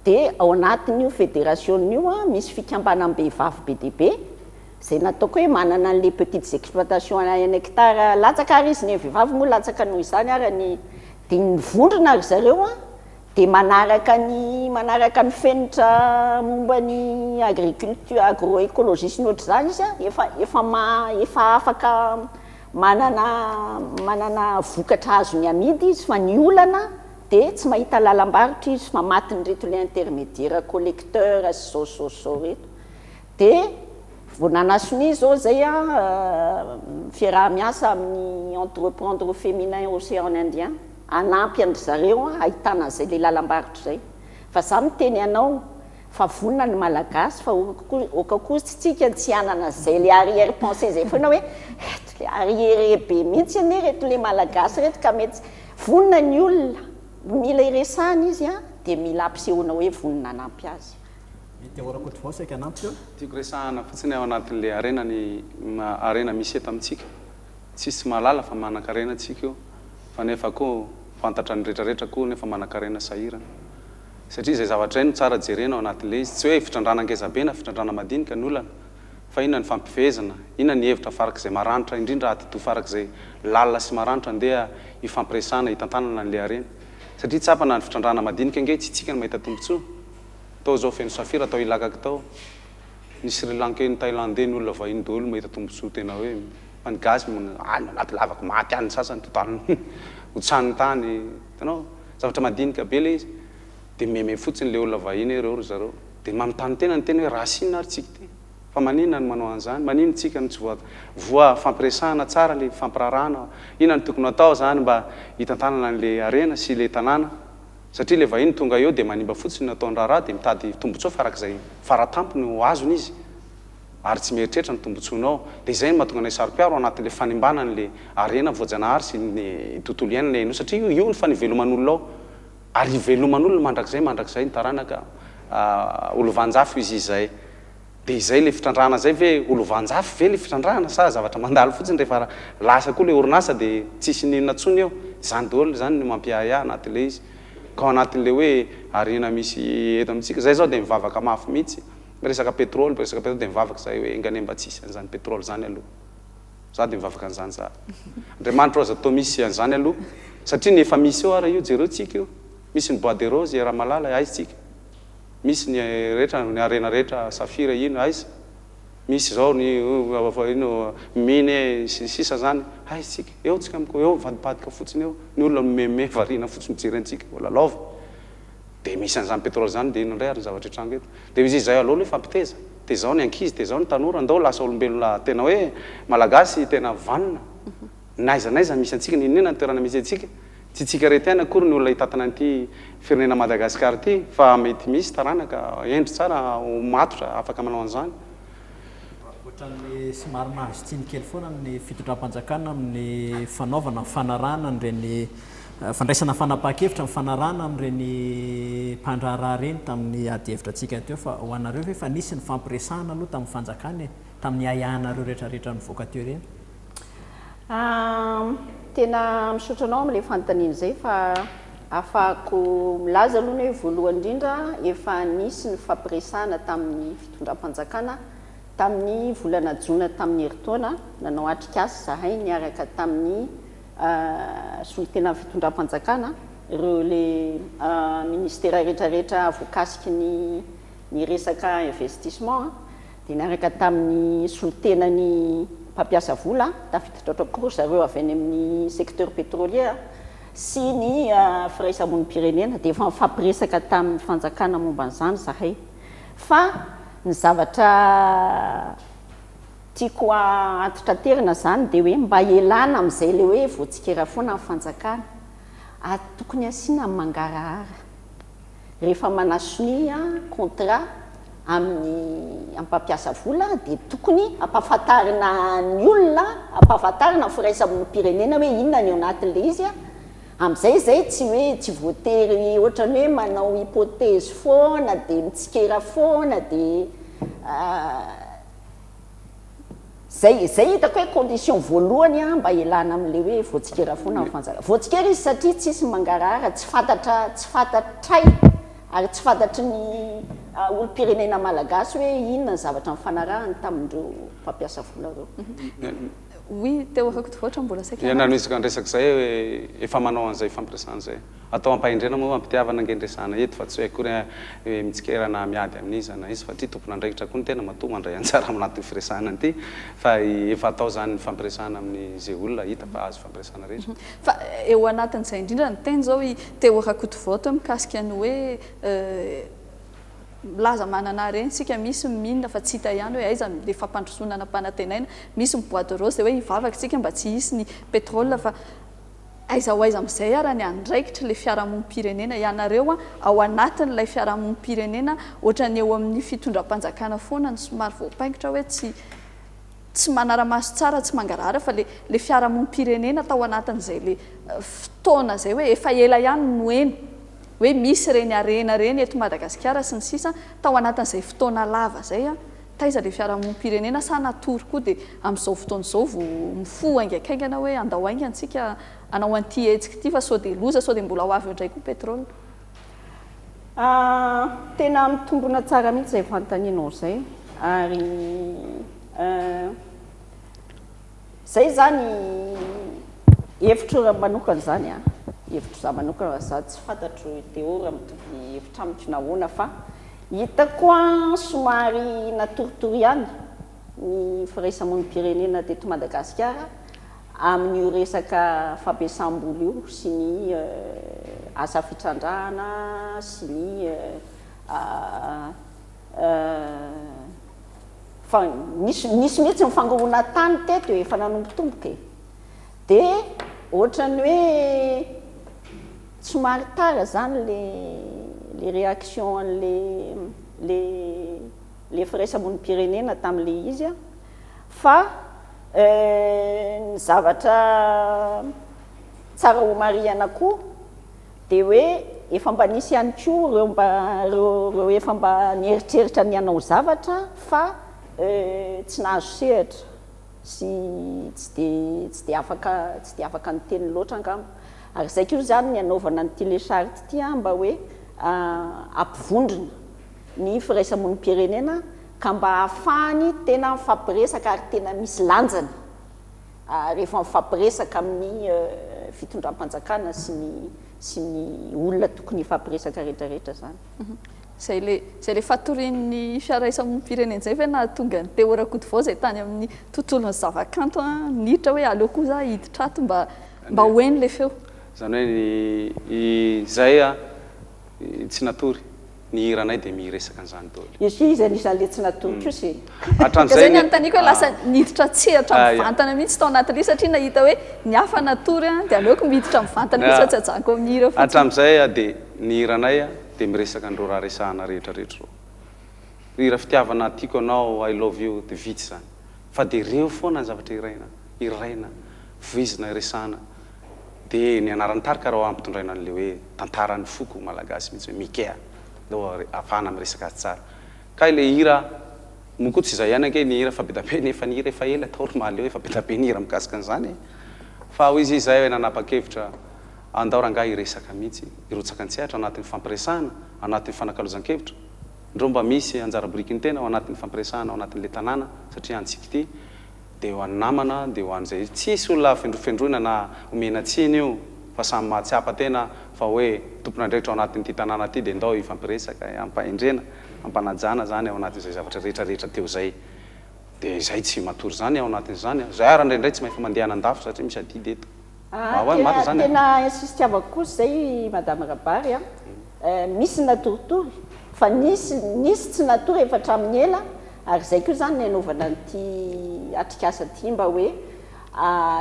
Dia ao anatin'io federasiona io misy fikambanam-behivavy be dia be, izay nataoko hoe manana an'ilay petites exploitations à un hectare latsaka ary izy, ny vehivavy moa latsaka noho izany ary ny, dia ny vondrona ry zareo dia manaraka ny manaraka ny fenitra momba ny agriculture agroécologie sy ny ohatr'izany izy efa efa ma efa afaka manana manana vokatra azony amidy izy fa ny olana dia tsy mahita lalam-barotra izy fa matin'ireto le intermédiaire collecteur sy zao zao zao reto dia vao nanasonia izao zay an fiaraha-miasa amin'ny entreprendre au féminin océan Indien hanampy an-dry zareo hahitana an'izay le lalam-barotra izay fa za miteny anao fa vonona ny malagasy fa oka koa tsy tsika tsy hanana zay le arrière pensée zay foana hoe reto le arriéré be mihitsy anie reto le malagasy reto ka mety vonona ny olona mila iresahana izy an dia mila ampisehoana hoe vonona hanampy azy. Mety ahoana Kotovao saika hanampy eo? Tiako resahana fotsiny ao anatin'le harena ny harena misy eto amintsika. Tsisy mahalala fa manankarena tsika io fa nefa koa fantatra ny retraretra koa nefa manankarena sahirana. Satria izay zavatra izay no tsara jerena ao anatin'ilay izy. Tsy hoe fitrandrahana ngezabe na fitrandrahana madinika ny olana, fa inona ny fampifehezana, inona ny hevitra farak'izay maranitra indrindra, atidoha farak'izay lalina sy maranitra andeha hifampiresahana hitantanana an'ilay harena. Satria tsapa na ny fitrandrahana madinika ange tsy tsika no mahita tombotsoa. Tao izao feno safira tao Ilakaka tao. Ny Sri Lankais, ny Thailandais, ny olona vahiny daholo mahita tombotsoa tena hoe fa ny gasy any anaty lavaka maty any ny sasany totalement hotsanin'ny tany. Hitanao? Zavatra madinika be ilay izy. Dia meme fotsiny ilay olona vahiny hoe ireo ry zareo. Dia manontany tena ny tena hoe race inona ary tsika ity? Fa maninona no manao an'izany? Maninona tsika no tsy voa voa fampiresahana tsara ilay fifampiraharahana? Inona no tokony ho atao izany mba hitantanana an'ilay harena sy ilay tanàna? Satria ilay vahiny tonga eo dia manimba fotsiny ny ataony raharaha dia mitady tombotsoa farak'izay faratampony ho azony izy ary tsy mieritreritra ny tombotsoanao. Dia izay no mahatonga anay saro-piaro ao anatin'ilay fanimbana an'ilay harena voajanahary sy ny tontolo iainana io satria io io no faniveloman'olona ao ary hiveloman'olona mandrakizay mandrakizay ny taranaka ho lovanjafy izy izay. Dia izay ilay fitrandrahana izay ve ho lovanjafy ve ilay fitrandrahana sa zavatra mandalo fotsiny rehefa lasa koa ilay orinasa dia tsisy n'inona intsony eo? Izany daholo izany no mampiahiahy anatin'ilay izy. Ka ao anatin'ilay hoe harena misy eto amintsika, izay izao dia mivavaka mafy mihitsy, miresaka pétrole, miresaka pétrole dia mivavaka izahay hoe enga anie mba tsy hisy an'izany pétrole izany aloha. Za dia mivavaka an'izany za. Andriamanitra ô aza atao misy an'izany aloha satria ny efa misy eo ary io jereo tsika io. Misy ny bois de rose, Ramalala, aiza tsika? Misy ny rehetra, ny harena rehetra, safira ino, aiza? Misy izao ny ino mine sy ny sisa zany, aiza tsika? Eo tsika miko eo mivadibadika fotsiny eo, ny olona mimeme variana fotsiny mijery antsika, lalaovina. Dia misy an'izany pétrole zany dia inona indray ary ny zavatra hitranga eto? Dia izy izay aleo aloha hifampiteza, tezao ny ankizy, tezao ny tanora, ndao lasa olombelona tena hoe malagasy tena vanona, n'aiza n'aiza misy antsika, n'inon'inona ny toerana misy antsika. Tsy tsika retiana akory ny olona hitantana an'ity firenena Madagascar ity fa mety misy taranaka hendry tsara ho matotra afaka manao an'izany. Ohatran'ny somary mahazo tsiny kely foana ny fitondram-panjakana amin'ny fanaovana fanarahana an'ireny fandraisana fanapahan-kevitra mifanarahana amin'ireny mpandraharaha ireny tamin'ny adihevitra antsika teo fa ho anareo ve efa nisy ny fampiresahana aloha tamin'ny fanjakana e? Tamin'ny ahiahinareo rehetrarehetra nivoaka teo ireny? Tena misaotra anao amin'ilay fanontaniana izay fa ahafahako milaza aloha ny hoe voalohany indrindra efa nisy ny fampiresahana tamin'ny fitondram-panjakana tamin'ny volana jona tamin'ny herintaona, nanao atrikasa izahay niaraka tamin'ny solontenan'ny fitondram-panjakana, ireo ilay ministera rehetrarehetra voakasiky ny ny resaka investissement dia niaraka tamin'ny solontenan'ny mpampiasa vola, tafiditra tao koa ry zareo avy any amin'ny secteur pétrolier sy ny firaisamonim-pirenena, dia efa nifampiresaka tamin'ny fanjakana momba an'izany izahay. Fa ny zavatra tiako antitraterina izany dia hoe mba hialana amin'izay ilay hoe voatsikera foana ny fanjakana, ary tokony asiana ny mangarahara. Rehefa manasonia contrat amin'ny mpampiasa vola dia tokony ampahafantarina ny olona, ampahafantarina ny firaisamonim-pirenena hoe inona ny ao anatin'ilay izy, amin'izay izay tsy hoe tsy voatery ohatran'ny hoe manao hypothèse foana dia mitsikera foana dia Zay, zay hitako hoe condition voalohany an mba hialana amin'ilay hoe voatsikera foana ny fanjakana. Voatsikera izy satria tsisy mangarahara, tsy fantatra, tsy fantatray Ary tsy fantatry ny olom-pirenena malagasy hoe inona ny zavatra nifanarahany tamin'ireo mpampiasa vola ireo. Oui, Théo Rakotovaotra mbola saika Ianao nanohizako ny resaka izay hoe efa manao an'izay fampiresahana izay. Atao am-pahendrena moa am-pitiavana ange ny resahana eto fa tsy hoe akory hoe mitsikera na miady amin'iza na iza fa ity tompon'andraikitra koa ny tena matoa mandray anjara ao anatin'ny firesahana an'ity fa efa atao izany ny fampiresahana amin'izay olona hita fa azo ifampiresahana rehetra. Fa eo anatin'izay indrindra niteny izao i Théo Rakotovaoto mikasika ny hoe milaza manana harena isika, misy ny mine fa tsy hita ihany hoe aiza ilay fampandrosoana nampanantenaina, misy ny bois de rose dia hoe hivavaka isika mba tsy hisy ny pétrole fa aiza ho aiza amin'izay ara ny andraikitr'ilay fiarahamonim-pirenena, ianareo ao anatin'ilay fiarahamonim-pirenena ohatran'ny eo amin'ny fitondram-panjakana foana no somary voapaingotra hoe tsy tsy manara-maso tsara, tsy mangarahara fa le le fiarahamonim-pirenena tao anatin'izay le fotoana izay hoe efa ela ihany no heno hoe misy ireny harena ireny eto Madagasikara sy ny sisa tao anatin'izay fotoana lava izay an, taiza le fiarahamonim-pirenena sa natory koa dia amin'izao fotoana izao vao mifoha haingankaingana hoe andao haingana isika hanao an'ity hetsika ity fa sao dia loza, sao dia mbola ho avy eo indray koa pétrole. Tena mitombina tsara mihitsy izay fanontanianao izay ary izay izany hevitro manokana izany an, hevitro izaho manokana fa izaho tsy fantatro i Théo raha mitovy hevitra amiko na ahoana fa hitako an somary natoritory ihany ny firaisamonim-pirenena teto Madagasikara amin'io resaka fampiasam-bola io sy ny asa fitrandrahana sy ny fa nisy nisy mihitsy ny fangoronan-tany teto e, efa nanombotomboka e, dia ohatran'ny hoe somary tara izany le le réaction an'le le le firaisamonim-pirenena tamin'le izy an, fa Ny zavatra tsara homarihana koa dia hoe efa mba nisy ihany koa ireo mba ireo ireo efa mba nieritreritra ny hanao zavatra fa tsy nahazo sehatra sy tsy dia tsy dia afaka tsy dia afaka niteny loatra angamba. Ary izay koa izany ny hanaovana an'ity le charte ity an, mba hoe hampivondrona ny firaisamonim-pirenena ka mba hahafahany tena mifampiresaka ary tena misy lanjany rehefa mifampiresaka amin'ny fitondram-panjakana sy ny sy ny olona tokony hifampiresaka rehetra rehetra izany. Izay le izay le fatorian'ny fiaraisamonim-pirenena izay ve nahatonga an'i Théo Rakotovao izay tany amin'ny tontolon'ny zavakanto niditra hoe aleo koa za hiditra ato mba mba ho heno le feo. Izany hoe ny izay tsy natory. Ny hiranay dia miresaka an'izany daholo. Izy izy anisan'le tsy natory kosa e. Ka zay ny anontaniako hoe lasa niditra an-tsehatra mivantana mihitsy tao anatin'ilay izy satria nahita hoe ny hafa natory an, dia aleoko miditra mivantana mihitsy fa tsy ajanoko amin'ny hira fotsiny. Hatramin'izay dia ny hiranay dia miresaka an'ireo raha resahana rehetra rehetra ireo. Hira fitiavana tiako anao, I love you dia vitsy izany. Fa dia ireo foana ny zavatra hiraina, hiraina, voizina, resahana. Dia ny anaran'ny tarika raha ampitondraina an'ilay hoe tantaran'ny foko malagasy mihitsy hoe Mikea aleo ahafahana miresaka azy tsara. Ka ilay hira moa koa tsy izay ihany ange ny hira fa be dia be ny efa nihira efa ela tao ry Mahaleo efa be dia be ny hira mikasika an'izany e! Fa hoy izy izay hoe nanapa-kevitra andao rangahy hiresaka mihitsy, hirotsaka an-tsehatra anatin'ny fampiresahana, anatin'ny fanakalozan-kevitra, ndreo mba misy anjara biriky ny tena ao anatin'ny fampiresahana ao anatin'ilay tanàna satria antsika ity. Dia ho an'ny namana, dia ho an'izay. Tsisy olona fendrofendroina na omena tsiny io fa samy mahatsiapa tena fa hoe tompon'andraikitra ao anatin'ity tanàna ity dia ndao hifampiresaka am-pahendrena, am-panajana izany ao anatin'izay zavatra rehetra rehetra teo izay. Dia izay tsy matory izany ao anatin'izany. Izay ary indraindray tsy mahefa mandeha any andafy satria misy adidy eto. Ah, tena tena insistiavako kosa izay Madame Rabary a. Misy natoritory fa nisy nisy tsy natory efa hatramin'ny ela Ary izay koa izany ny hanaovana an'ity atrikasa ity mba hoe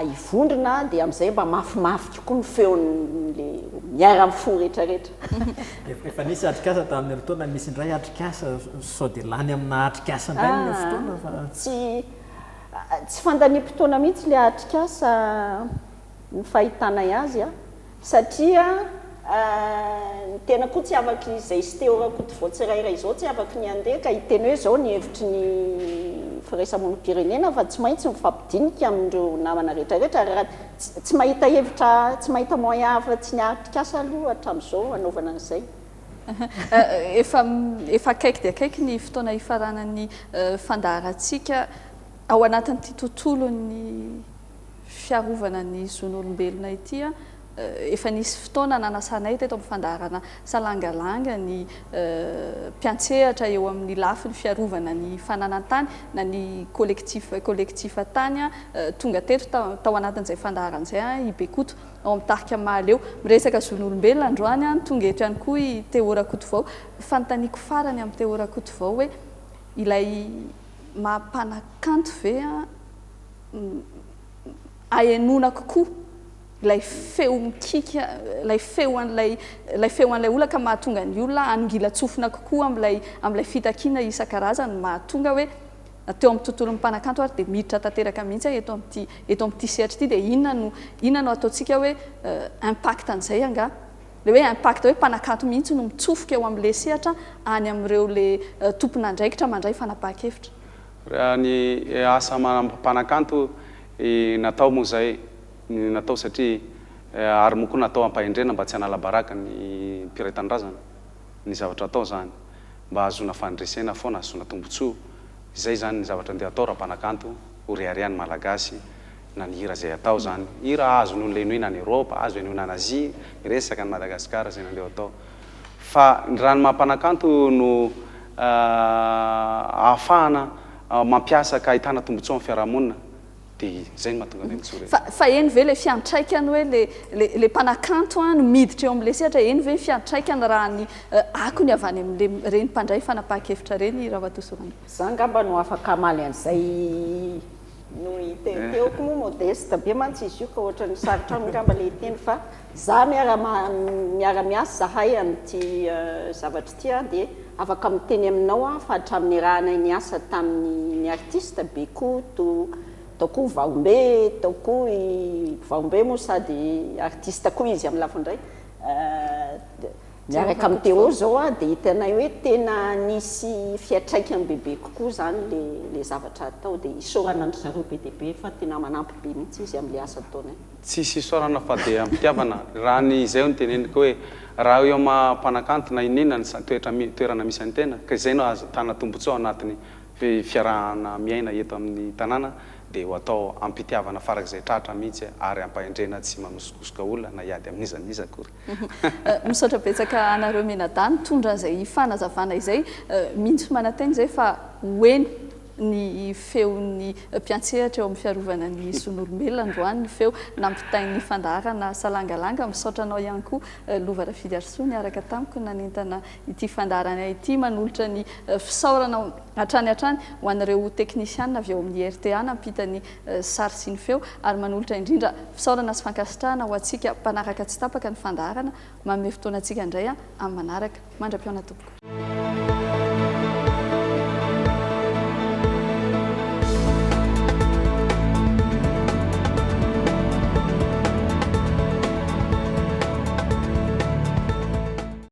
hivondrona dia amin'izay mba mafimafy kokoa ny feon'le miara-mifoha rehetra rehetra. Efa nisy atrikasa tamin'ny herintaona, misy indray atrikasa, sao dia lany amina atrikasa indray ny fotoana fa. Tsy tsy fandaniam-potoana mihitsy ilay atrikasa ny fahitanay azy a. Satria ny tena koa tsy afaky izay sy Théo Rakotovao tsirairay izao tsy afaky ny handeha ka hiteny hoe izao ny hevitry ny firaisamonim-pirenena fa tsy maintsy mifampidinika amin'ireo namana rehetra rehetra ary raha tsy mahita hevitra tsy mahita moyen afa tsy ny atrikasa aloha hatramin'izao hanaovana an'izay. Efa efa akaiky dia akaiky ny fotoana hifaranan'ny fandaharantsika ao anatin'ity tontolon'ny fiarovana ny zon'olombelona ity. Efa nisy fotoana nanasanay teto amin'ny fandaharana Salangalanga ny mpiantsehatra eo amin'ny lafiny fiarovana ny fananan-tany na ny collectif collectif tany. Tonga teto tao anatin'izay fandaharana izay i Bekoto ao amin'ny tarika Mahaleo. Miresaka zon'olombelona androany, tonga eto ihany koa i Théo Rakotovao. Fanontaniako farany amin'i Théo Rakotovao hoe ilay maha mpanakanto ve ahenoana kokoa ilay feo mikiky, ilay feo an'ilay ilay feo an'ilay olona ka mahatonga ny olona hanongilan-tsofina kokoa amin'ilay amin'ilay fitakiana isan-karazany mahatonga hoe na teo amin'ny tontolon'ny mpanakanto ary dia miditra tanteraka mihitsy aho eto amin'ity eto amin'ity sehatra ity dia inona no inona no ataontsika hoe impact an'izay angaha? Ilay hoe impact hoe mpanakanto mihitsy no mitsofoka eo amin'ilay sehatra any amin'ireo ilay tompon'andraikitra mandray fanapahan-kevitra. Raha ny asa maha mpanakanto natao moa izay natao satria ary moa koa natao ampahendrena mba tsy hanala baraka ny mpiray tanindrazana ny zavatra atao izany mba hahazoana fandresena foana hahazoana tombotsoa izay izany ny zavatra andeha atao raha mpanakanto ho rehareha ny malagasy na ny hira izay atao izany hira azon'olona henoina any Europe azo henoina any Asie miresaka an'i Madagasikara izay nandeha atao fa raha ny maha mpanakanto no ahafahana mampiasa ka ahitana tombotsoa amin'ny fiarahamonina dia izay no mahatonga anay mijoro eto. Fa eny ve ilay fiantraikany hoe le le le mpanakanto no miditra eo amin'ilay sehatra, eny ve ny fiantraikany raha ny akony avy any amin'ilay reny mpandray fanapahan-kevitra ireny Ramatoa Sorana? Za angamba no afaka hamaly an'izay no hiteny teo ko moa modeste be mantsy izy io ka ohatran'ny sarotra aminy angamba le hiteny fa za miara miara miasa zahay amin'ity zavatra ity an dia afaka miteny aminao aho fa hatramin'ny niarahanay niasa tamin'ny ny artiste Bekoto tao koa Vahombe tao koa i Vahombe moa sady artiste koa izy amin'ny lafiny iray Miaraka amin'i Théo zao aho dia hitanay hoe tena nisy fiantraikany bebe kokoa izany le le zavatra atao dia isaorana an-dry zareo be dia be fa tena manampy be mihitsy izy amin'ilay asa ataonay. Tsisy isaorana fa dia am-pitiavana. Raha ny izay no teneniko hoe raha eo maha mpanakanto na inona ny toetra toerana misy an'ny tena ka izay no ahatana tombotsoa ao anatin'ny fiarahana miaina eto amin'ny tanàna dia ho atao am-pitiavana farak'izay tratra mihitsy ary am-pahendrena tsy manosokosoka olona na hiady amin'iza n'iza akory. Misaotra betsaka anareo mianadahy nitondra an'izay fanazavana izay. Mino sy manantena izay fa ho heno ny feon'ny mpiantsehatra eo amin'ny fiarovana ny zon'olombelona androany ny feo nampitain'ny fandaharana Salangalanga. Misaotra anao ihany koa Lova Rafidiarisoa niaraka tamiko nanentana ity fandaharana ity. Manolotra ny fisaorana hatrany hatrany ho an'ireo teknisiana avy ao amin'ny rta nampita ny sary sy ny feo ary manolotra indrindra fisaorana sy fankasitrahana ho antsika mpanaraka tsy tapaka ny fandaharana. Manome fotoana antsika indray amin'ny manaraka. Mandra-pihaona tompoko.